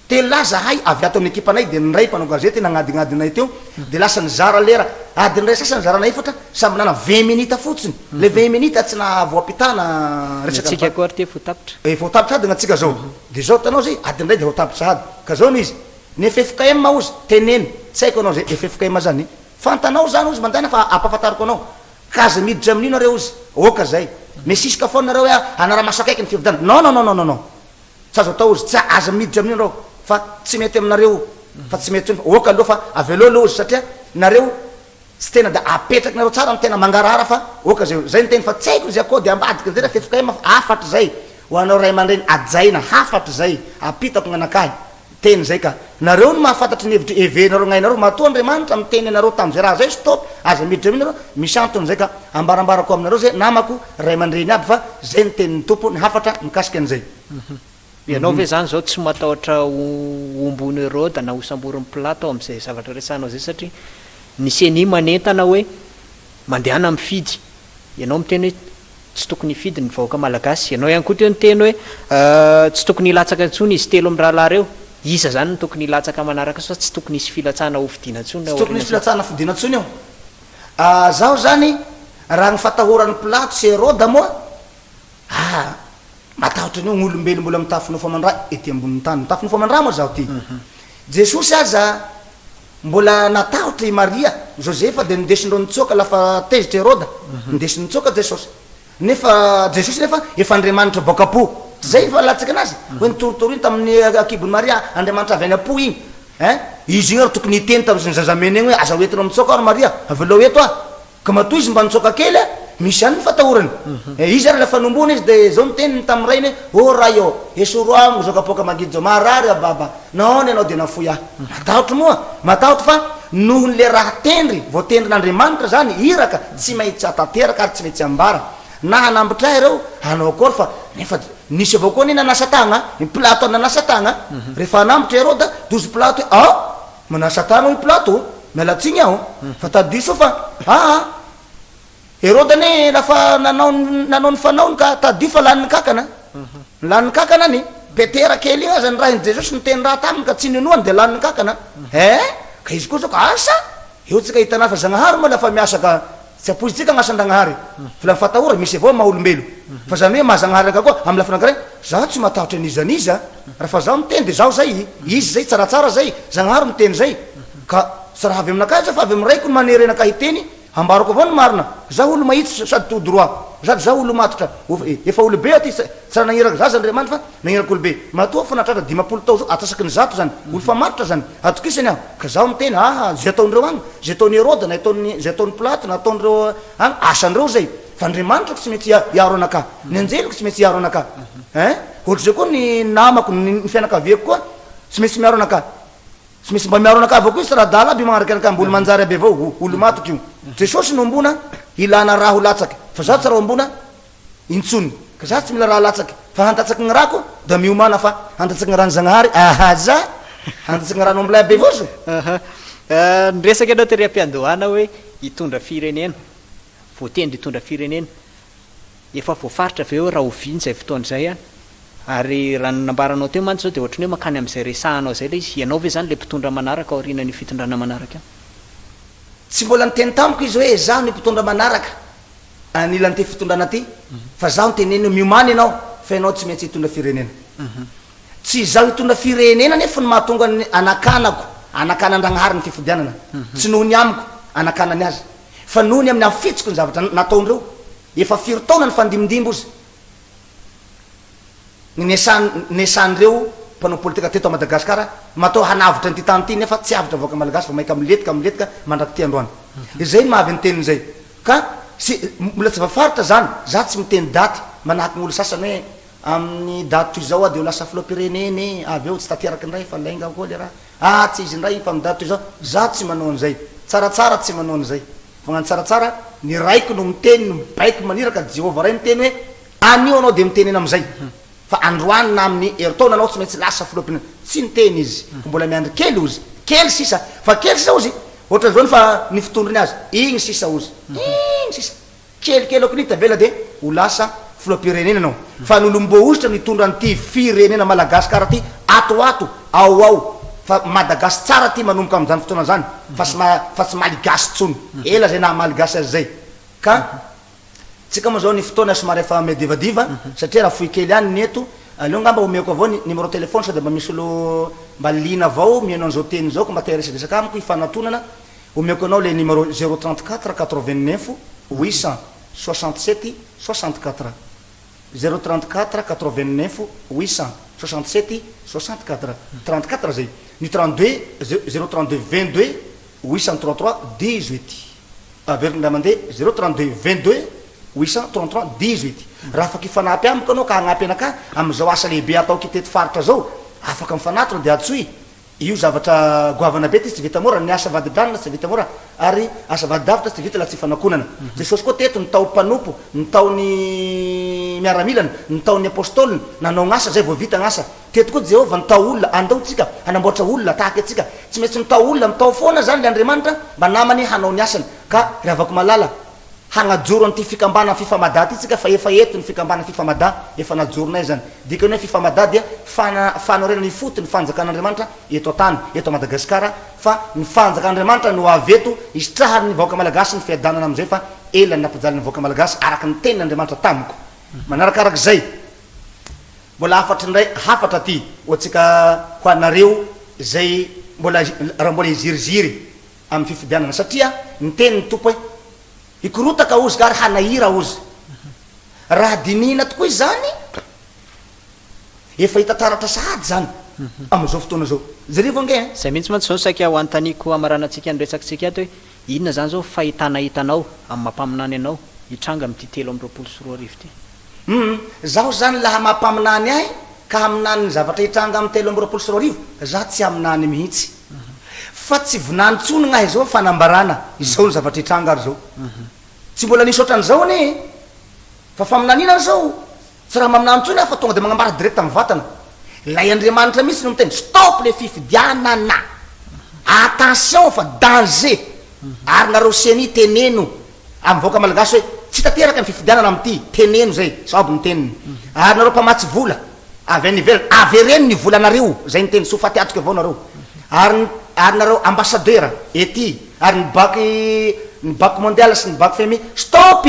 Telo lahy zahay avy ato amin'ny ekipanay dia ny iray mpanao gazety nagnadignadinay teo dia lasa nizara lera. Adiny iray sasany nizarana efatra samby nana vingt minutes fotsiny. Le vingt minutes tsy nahavoampitana Ny resaka antsika koa ary ty efa ho tapitra. Efa ho tapitra sahady ny antsika zao. Dia zao hitanao zay adiny iray dia ho tapitra sahady. Ka zao ny izy. Ny ffkm hozy teneno. Tsy haiko anao zay ffkm zany. Fantanao zany hozy mandehana fa ampahafantariko anao. Ka aza miditra amin'io nareo ozy, ok zay. Misiska foana nareo hoe hanara-maso akaiky ny fifidianana. Non non non non non. Tsy azo atao ozy, tsy aza miditra amin'io nareo fa tsy mety aminareo io, fa tsy mety intsony fa ok aloha fa avelao aloha ozy satria nareo tsy tena de apetrakinareo tsara ny tena mangarahara fa ok zay, zay ny teny fa tsy haiko izy akao de ambadika zay raha ffkm fa hafatra zay ho anao ray aman-dreny hajaina, hafatra zay apitako gn'anakahy. Teny zay ka. Nareo no mahafantatry ny hevitry heverinareo gnainareo matoa Andriamanitra miteny anareo tamzay raha zay stop aza miditra mihitsy nareo misy antony zay ka ambarambarako aminareo zay namako ray aman-dreny aby fa zay ny tenin'ny Tompo ny hafatra mikasika an'izay. Ianao ve zany zao tsy matahotra ho homboin'i Heroda na ho samborin'i Pilato ao amin'izay zavatra resahanao zay satria ny ceni manentana hoe mandehana mifidy ianao miteny hoe Tsy tokony hifidy ny vahoaka malagasy. Ianao ihany koa teo niteny hoe tsy tokony hilatsaka intsony izy telo mirahalahy ireo. Iza izany no tokony hilatsaka manaraka sa tsy tokony hisy filatsahana hofidiana intsony Tsy tokony hisy filatsahana hofidiana intsony eo. Zaho izany raha ny fatahoran'i Pilato sy Heroda moa, ah, matahotra an'io ny olombelo mbola mitafy nofo aman-dra ety ambonin'ny tany. Mitafy nofo aman-dra moa zaho ty. Jesosy aza Mbola natahotra i Maria, Josefa dia nindesindreo nitsoaka lafa tezitra Heroda, nindesiny nitsoaka Jesosy. Nefa Jesosy nefa efa Andriamanitra boaka am-po. Tsy zay fa latsaka anazy? Hoe nitorotoro iny tamin'ny akibon'i Maria, Andriamanitra avy any am-po iny. Hein? Izy iny ary tokony hiteny tamin'ny zazamena iny hoe aza hoentinao mitsoaka aho ry Maria, avelao eto aho. Ka matoa izy mba nitsoaka kely a, misy ihany ny fatahorany. Eh, izy ary ilay fanomboana izy dia izao no teniny tamin'ny rainy hoe, Oh Ray ô, esoro amiko izao kapoaka mangidy izao, marary aho Baba, nahoana ianao dia nafoy ahy? Matahotra moa, matahotra fa noho ny le raha tendry, voatendrin'Andriamanitra izany, iraka, tsy maintsy hatanteraka ary tsy maintsy ambara. Na hanambitra ahy ireo, hanao akory fa, nefa nisy avao koa anie nanasa tagna, i Pilato nanasa tagna, rehefa hanambitra Heroda, dozy Pilato hoe, ah! Manasa tana hoy Pilato ô! Miala tsiny aho fa tadidio soa fa aa Heroda anie lafa nanao nanao ny fanaony ka tadidio fa lanin'ny kankana. Lanin'ny kankana anie. Petera kely iny aza nirahin'i Jesosy niteny raha taminy ka tsy ninoany dia lanin'ny kankana. Eh! Ka izy koa zao ka asa! Eo tsika hitanà fa Zagnahary moa lafa miasa ka Tsy ampoizintsika ny asan-dragnahary fa la mifatahora misy avao maha olombelo fa zany hoe maha zagnahary ankahy koa amin'ny lafiny anankiray zaho tsy matahotra an'iza n'iza raha fa zaho miteny de zaho zay izy zay tsaratsara zay zagnahary miteny zay ka tsy raha avy aminakahy zay fa avy amin'ny raiko no manery anakahy hiteny ambarako avao ny marina zaho olo mahitsy sady tout droit sady zaho olo matotra efa olobe aho ty tsy raha nagniraka zaza Andriamanitra fa nagniraka olobe matoa fa nahatratra 50 tao zao atsasaky ny zato zany olo fa matotra zany atokisany aho Ka zaho miteny, aha, zay ataondreo agny, zay ataon'i Heroda, na ataon'ny, zay ataon'i Pilato, na ataondreo agny, asan'ireo zay. Fa Andriamanitrako tsy maintsy hiaro anakahy. Ny anjeliko tsy maintsy hiaro anakahy. Hein? Ohatr'izay koa ny namako, ny, ny fianakaviako koa, tsy maintsy miaro anakahy. Tsy maintsy mba miaro anakahy avao koa izy, tsy raha adala aby magnaraka anakahy, mbola manjary aby avao, olo matoky io. Jesosy no ombona, ilana ra ho latsaky. Fa zaho tsy raha ombona, intsony ka za tsy mila raha latsaky fa handatsaky gny rako da miomana fa handatsaky gny rano Zagnahary ahaza handatsaky gny rano ambilay be vozo. Aha. Niresaka ianao tery am-piandohana hoe hitondra firenena, voatendry hitondra firenena. Efa voafaritra ve hoe rahoviana izay fotoana izay an? Ary raha ny nambaranao teo mantsy izao dia ohatran'ny hoe mankany amin'izay resahanao izay ilay izy. Ianao ve izany ilay mpitondra manaraka aorianan'io fitondrana manaraka io? Tsy mbola niteny tamiko izy hoe izaho ny mpitondra manaraka. Anilan'ity fitondrana ty fa zaho niteneniny hoe miomàna ianao fa ianao tsy maintsy hitondra firenena. Tsy izaho hitondra firenena anefa no mahatonga ny anakanako anakanan-dragnahary ny fifidianana. Tsy noho ny amiko anakanany azy fa noho ny amin'ny hafitsiko ny zavatra nataondreo. Efa firy taona nifandimbindimby ozy. Ny nesan nesan'ireo mpanao politika teto Madagascar matao hanavotra an'ity tany ity nefa tsy avotra vahoaka malagasy vao maika milentika milentika mandrak'ity androany. Izay no mahavy ny teniny izay. Ka sy mbola tsy voafaritra zany, za tsy miteny daty manahaky ny olo sasany hoe. Amin'ny daty toy izao aho dia ho lasa filoham-pirenena e, avy eo tsy tanteraka indray fa lainga koa le raha. Ah tsy izy indray fa amin'ny daty toy izao, za tsy manao an'izay. Tsaratsara tsy manao an'izay. Fa ny tsaratsara, ny Raiko no miteny, no mibaiko, maniraka, Jehovah Ray miteny hoe, anio anao dia mitenena amin'izay. Fa androany na amin'ny herintaona anao tsy maintsy lasa filoham-pirenena. Tsy niteny izy, fa mbola miandry kely ozy. Kely sisa. Fa kely sisa ozy, ohatran'izao ny fa ny fitondrony azy. Igny sisa ozy. Igny sisa. Kelikely aoka ny tavela dia ho lasa filoham-pirenena ianao. Fa ny olom-boahosotra no hitondra an'ity firenena Madagasikara ity ato ho ato, ao ho ao. Fa Madagasy tsara ity manomboka amin'izany fotoana izany fa tsy fa tsy maligasy intsony. Ela izay naha maligasy azy izay. Ka tsika moa izao ny fotoana somary efa miadivadiva satria raha fohy kely ihany ny eto, aleo angamba omeko avao ny numéro téléphone sao dia mba misy olo mba liana avao mihaino an'izao teny izao ka mba te hiresadresaka amiko hifanatonana. Omeko anao le numéro zéro 34 89 867 64 zéro 34 89 867 64 34 zay ny 32 zéro 32 22 833 18 averiko indray mandeha zéro 32 22 833 18 raha afaka hifanampy amiko anao ka hagnampy anakahy amin'izao asa lehibe ataoko teto faritra zao afaka mifanatona de antsoy Io zavatra goavana be ty tsy vita mora, ny asa vadi-dranona tsy vita mora ary asa vadi-davitra tsy vita laha tsy ifanakonana. Jesosy koa teto nitao mpanompo, nitao ny miaramilany, nitao ny apostoliny, nanao gn'asa zay vao vita gn'asa. Teto koa Jehovah nitao olona, andao tsika hanamboatra olona tahaka antsika. Tsy maintsy mitao olona, mitao foana zany le Andriamanitra mba namany hanao ny asany. Ka ry havako malala, Hagnajoro an'ity fikambana Fifamada ty tsika fa efa eto ny fikambana Fifamada, efa najoronay zany. Dikany hoe Fifamada dia fana fanorenana ifotony fanjakan'Andriamanitra eto an-tany, eto Madagasikara, fa ny fanjakan'Andriamanitra no avy eto hisitrahan'ny vahoaka Malagasy ny fiadanana amin'izay fa ela ny nampijaly ny vahoaka Malagasy araka ny tenin'Andriamanitra tamiko. Manarakarak'izay, mbola hafatra indray, hafatra ty ho antsika ho anareo izay mbola raha mbola hiziriziry amin'ny fifidianana satria niteny ny Tompo hoe hikorotaka ozy ka ary hanahira ozy. Raha dinihina tokoa izany, efa hita taratra sahady izany amin'izao fotoana izao. Jerevo ange eh. Izay mihitsy mantsy izao no saika ho anontaniako hamaranantsika ny resakitsika ato hoe inona izany izao fahitana hitanao amin'ny maha mpaminany anao hitranga amin'ity 2023 ity? Humm, zaho zany laha maha mpaminany ahy ka haminany ny zavatra hitranga amin'ny 2023, za tsy haminany mihitsy. Fa tsy vinany tsony gnahy zao fanambarana izao ny zavatra hitranga ary zao. Tsy mbola nisy otran'izao anie e! Fa faminaniana ary zao, tsy raha maminany tsony aho fa tonga de magnambara direct mivantana. Ilay Andriamanitra mihitsy no miteny stop le fifidianana! Attention fa danger! Ary nareo ceni teneno Amin'ny vahoaka malagasy hoe tsy tanteraka ny fifidianana amin'ity, teneno izay, sao aby ny teniny. Ary nareo mpamatsy vola avy any ivelany, avereno ny volanareo, izay ny teny, sao faty antoka avao nareo. Ary ny ary nareo ambassadeur ety, ary ny banky ny banque mondiale sy ny banque fmi, stop!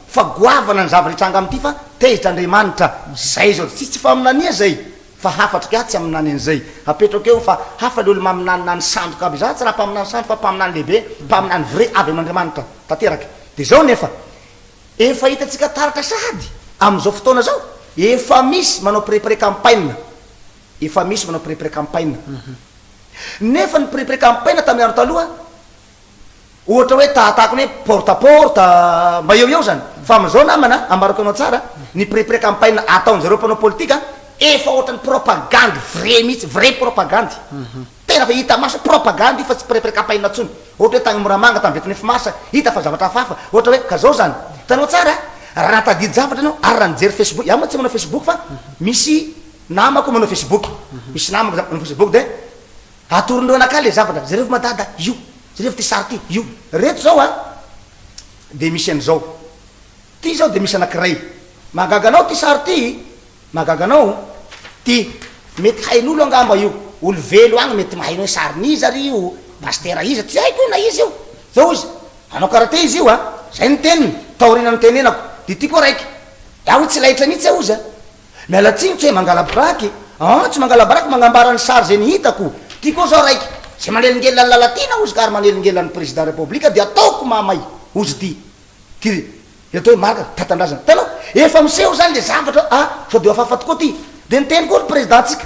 Fa goavana ny zavatra hitranga amin'ity fa tezitra Andriamanitra. Zay zao, tsisy tsy faminania zay. Fa hafatro ka tsy haminany an'izay apetrako eo fa hafa le olo maminaninany sandoka aby za tsy raha mpaminany sandoka fa mpaminany lehibe mpaminany vrai avy amin'Andriamanitra tanteraka de zao nefa efa hitantsika taratra sahady amin'izao fotoana zao efa misy manao pré pré campagne efa misy manao pré pré campagne nefa ny pré pré campagne tamin'ny andro taloha Ohatra hoe tahatahaka ny hoe porte à porte, mba eo eo zany. Fa amin'izao namana, ambarako anao tsara, ny pré pré campagne ataon'zareo mpanao politika efa ohatran'ny propagandy vrai mihitsy, vrai propagandy. Tena fa hita maso hoe propagandy io fa tsy pré pré campagne intsony. Ohatra hoe tany Moramanga tamin'ny 29 mars, hita fa zavatra hafahafa. Ohatra hoe, ka zao zany, hitanao tsara, raha nahatadidy zavatra ianao ary raha nijery facebook, iaho moa tsy manao facebook fa misy namako manao facebook, misy namako zany manao facebook de Atoron'ireo anakahy le zavatra, jerevo ma dada, io, jerevo ty sary ty, io. Reto zao an, de misy an'izao. Ty zao de misy anakiray. Mahagaga anao ty sary ty, mahagaga anao ty. Mety hain'olo angamba io, olo velo agny mety mahay hoe sarin'iza ry io, pastera iza, tsy haiko io na iza io. Zao izy, hanao karate izy io an, zay ny teniny, taoriana nitenenako. De ty koa raiky, iaho tsy laitra mihitsy aho ozy an. Miala tsiny tsy hoe mangala-baraky an, tsy mangala-baraky magnambara ny sary zay ny hitako, ty koa zao raiky, zay manelingelina an'i Lalatiana ozy ka ary manelingelina ny président république dia ataoko mahamay ozy ty, ty le atao hoe marc tatandrazana, hitanao efa miseho zany le zavatra ah sao de hafahafa tokoa ty, de niteny koa ny président tsika,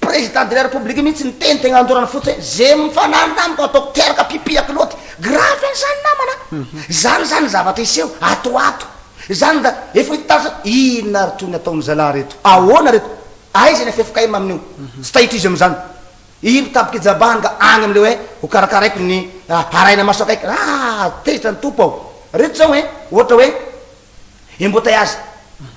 président de la république mihitsy niteny tegna andorana fotsy hoe ze mifanandrina amiko ataoko teraka pipihako loty, grave an'izany namana, zany zany zavatra hiseho ato ho ato. Zany da efa hita taratra inona ary toy ny ataon'ny zalahy reto? Ahoana reto? Aiza ny ffkm amin'io? Tsy taitra izy amin'izany. Ino tampoka ijabahany ka any amin'ilay hoe ho karakaraiko ny harahina maso akaiky. Ah! Tezitra ny Tompo aho. Reto zao hein, ohatra hoe embouteillage.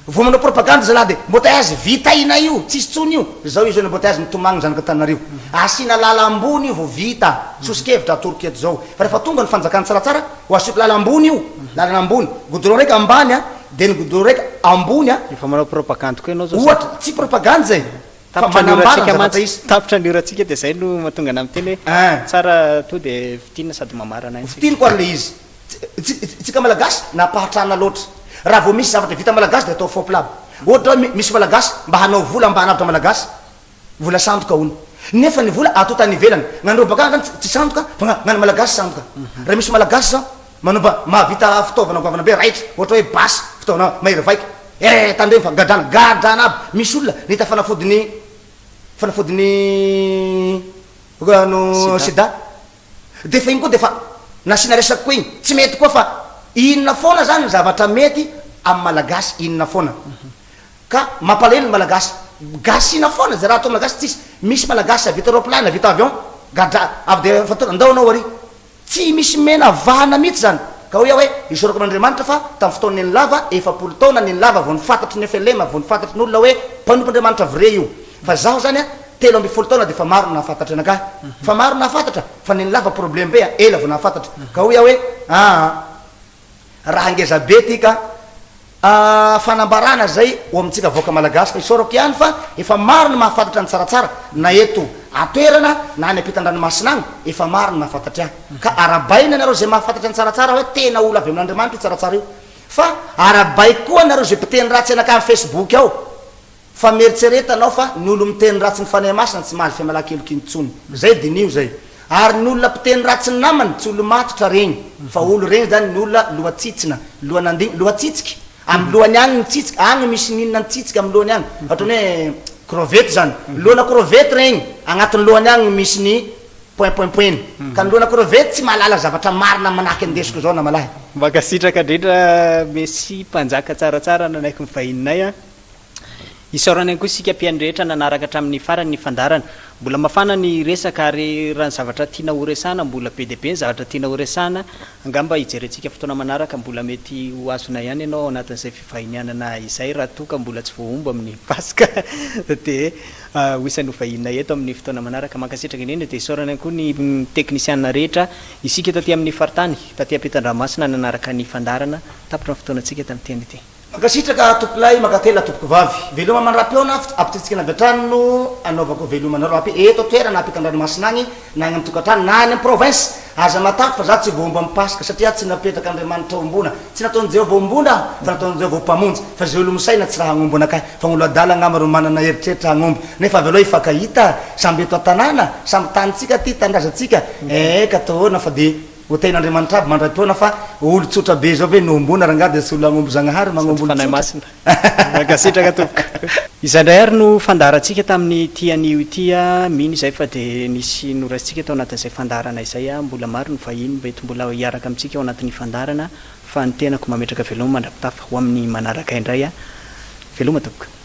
Vao manao propagande zalahy dia embouteillage vitaina io, tsisy tsony io. Zao izy io ny embouteillage mitomagny ny zanak'Antananarivo. Asiana lala ambony io vao vita. Soso-kevitra atoroko eto zao. Fa rehefa tonga ny fanjakana tsaratsara, ho asiako lala ambony io, lalana ambony. Goudron raika ambany an, dia ny goudron raika ambony an. Efa manao propagandy koa ianao zao sa? Ohatra, tsy propagandy zay. Fa Tapitra ny manambara ny orantsika zavatra mantsy, hisy. tapitra ny orantsika dia zay no mahatonga anah miteny hoe Ein. tsara to dia fintinina sady mamarana ahy tsika. Fintiniko ary le izy. Tsika malagasy nampahatrana loatra. Raha vao misy zavatra vita malagasy dia atao fopla aby. Ohatra hoe misy malagasy mba hanao vola mba hanavotra malagasy, vola sandoka hono. Nefa ny vola atonta any ivelany. Gn'an'ireo bakany zany tsy sandoka fa gn'an'ny malagasy sandoka. Raha misy malagasy zao manao mba mahavita fitaovana goavana be raitra, ohatra hoe basy, fitaovana mahery vaika. Eh tandremo fa gadrana, gadrana aby. Misy olona nahita fanafodin'ny fanafodin'ny no sida. Dia efa iny koa dia efa nasiana resaka koa iny. Tsy mety koa fa inona foana zany ny zavatra mety amin'ny malagasy inona foana. Ka mampalahelo ny malagasy. Gasina foana zay raha atao malagasy tsisy. Misy malagasy avita roaplany, avita avion, gadra avy dia efa tonga ndao anao ary. Tsy misy mena vahana mihitsy zany. Ka hoy aho hoe isaorako an'Andriamanitra fa tamin'ny fotoan'i Nenilava, 40 taona Nenilava vao nifantatry ny flm, vao nifantatry ny olona hoe mpanompon'Andriamanitra vrai io. Fa zaho zany a, 13 taona dia efa maro ny nahafantatra anakahy. Fa maro nahafantatra fa Nenilava problème be a, ela vao nahafantatra. Ka hoy aho hoe aa. Raha ngeza be ty ka. Ahh fanambarana zay ho amintsika vahoaka malagasy fa isaorako ihany fa efa maro ny mahafantatra ny tsaratsara na eto atoerana na any ampitan-dranomasina agny efa maro ny mahafantatra ahy ka arabaina nareo zay mahafantatra ny tsaratsara hoe tena olo avy amin'Andriamanitra io tsaratsara io fa arabaiko koa nareo zay mpiteny ratsy anakahy am facebook ao Fa mieritsereta anao fa ny olo miteny ratsy ny Fanahy Masina tsy mahazo fiamalakeloka intsony. Zay diniho zay. Ary ny olona mpiteny ratsy ny namany tsy olo matotra regny fa olo regny zany ny olona loha tsitsina, loha nandigny, loha tsitsiky. Amy lohany agny ny tsitsiky, agny misy n'inona ny tsitsiky amy lohany agny. Ohatrany hoe crevette zany. Lohana crevette regny, agnatin'ny lohany agny misy ny point point point-ny. Ka ny lohana crevette tsy mahalala zavatra marina manahaky andesiko zao namalahy. Mankasitraka indrindra Messi mpanjaka tsaratsara nanaiky ny vahininay a. Isaorana ihany koa isika mpihaino rehetra nanaraka hatramin'ny farany ny fandaharana. Mbola mafana ny resaka ary raha ny zavatra tiana horesahana mbola be dia be ny zavatra tiana horesahana, angamba hijerentsika fotoana manaraka mbola mety ho azonay ihany ianao ao anatin'izay fivahinianana izay raha toa ka mbola tsy voahombo amin'ny Paska dia ho isan'ny ho vahininay eto amin'ny fotoana manaraka. Mankasitraka indrindra dia isaorana ihany koa ny teknisiana rehetra isika taty amin'ny faritany taty ampitan-dranomasina nanaraka ny fandaharana. Tapitra ny fotoanantsika tamin'ity anio ity. Mankasitraka tompokolahy mankatelina tompokovavy. Veloma mandrapihaona ampitritsikana avy hatrany no anaovako veloma anareo ampy eto an-toerana ampitan-dranomasina agny na agny am-tokantrano na any am-province. Aza matahotra fa za tsy voahombo am Paska satria tsy napetrak'Andriamanitra hombona. Tsy nataon'i Jehovah hombona aho fa nataon'i Jehovah ho mpamonjy. Fa ze olo misaina tsy raha hagnombo anakahy fa gn'olo adala angamba ro manana eritreritra hagnombo. Nefa avy aloha hifankahita samby eto an-tanàna, samby tanintsika ty, tanindrazantsika. Ee ka atao ahoana fa dia. Ho tahin'Andriamanitra aby mandra-potoana fa olo tsotra be zao ve no homboana rangaha dia tsy olo hagnombo Zagnahary Sady magnombo olo Fanahy tsotra. Masina. Mankasitraka tompoko. Izay indray ary no fandaharantsika tamin'ity anio ity a, mino izahay fa dia nisy noraisintsika tao anatin'izay fandaharana izay a, mbola maro ny vahiny mety mbola hiaraka amintsika ao anatin'ny fandaharana fa ny tenako mametraka veloma mandra-pitafa ho amin'ny manaraka indray a, veloma tompoko.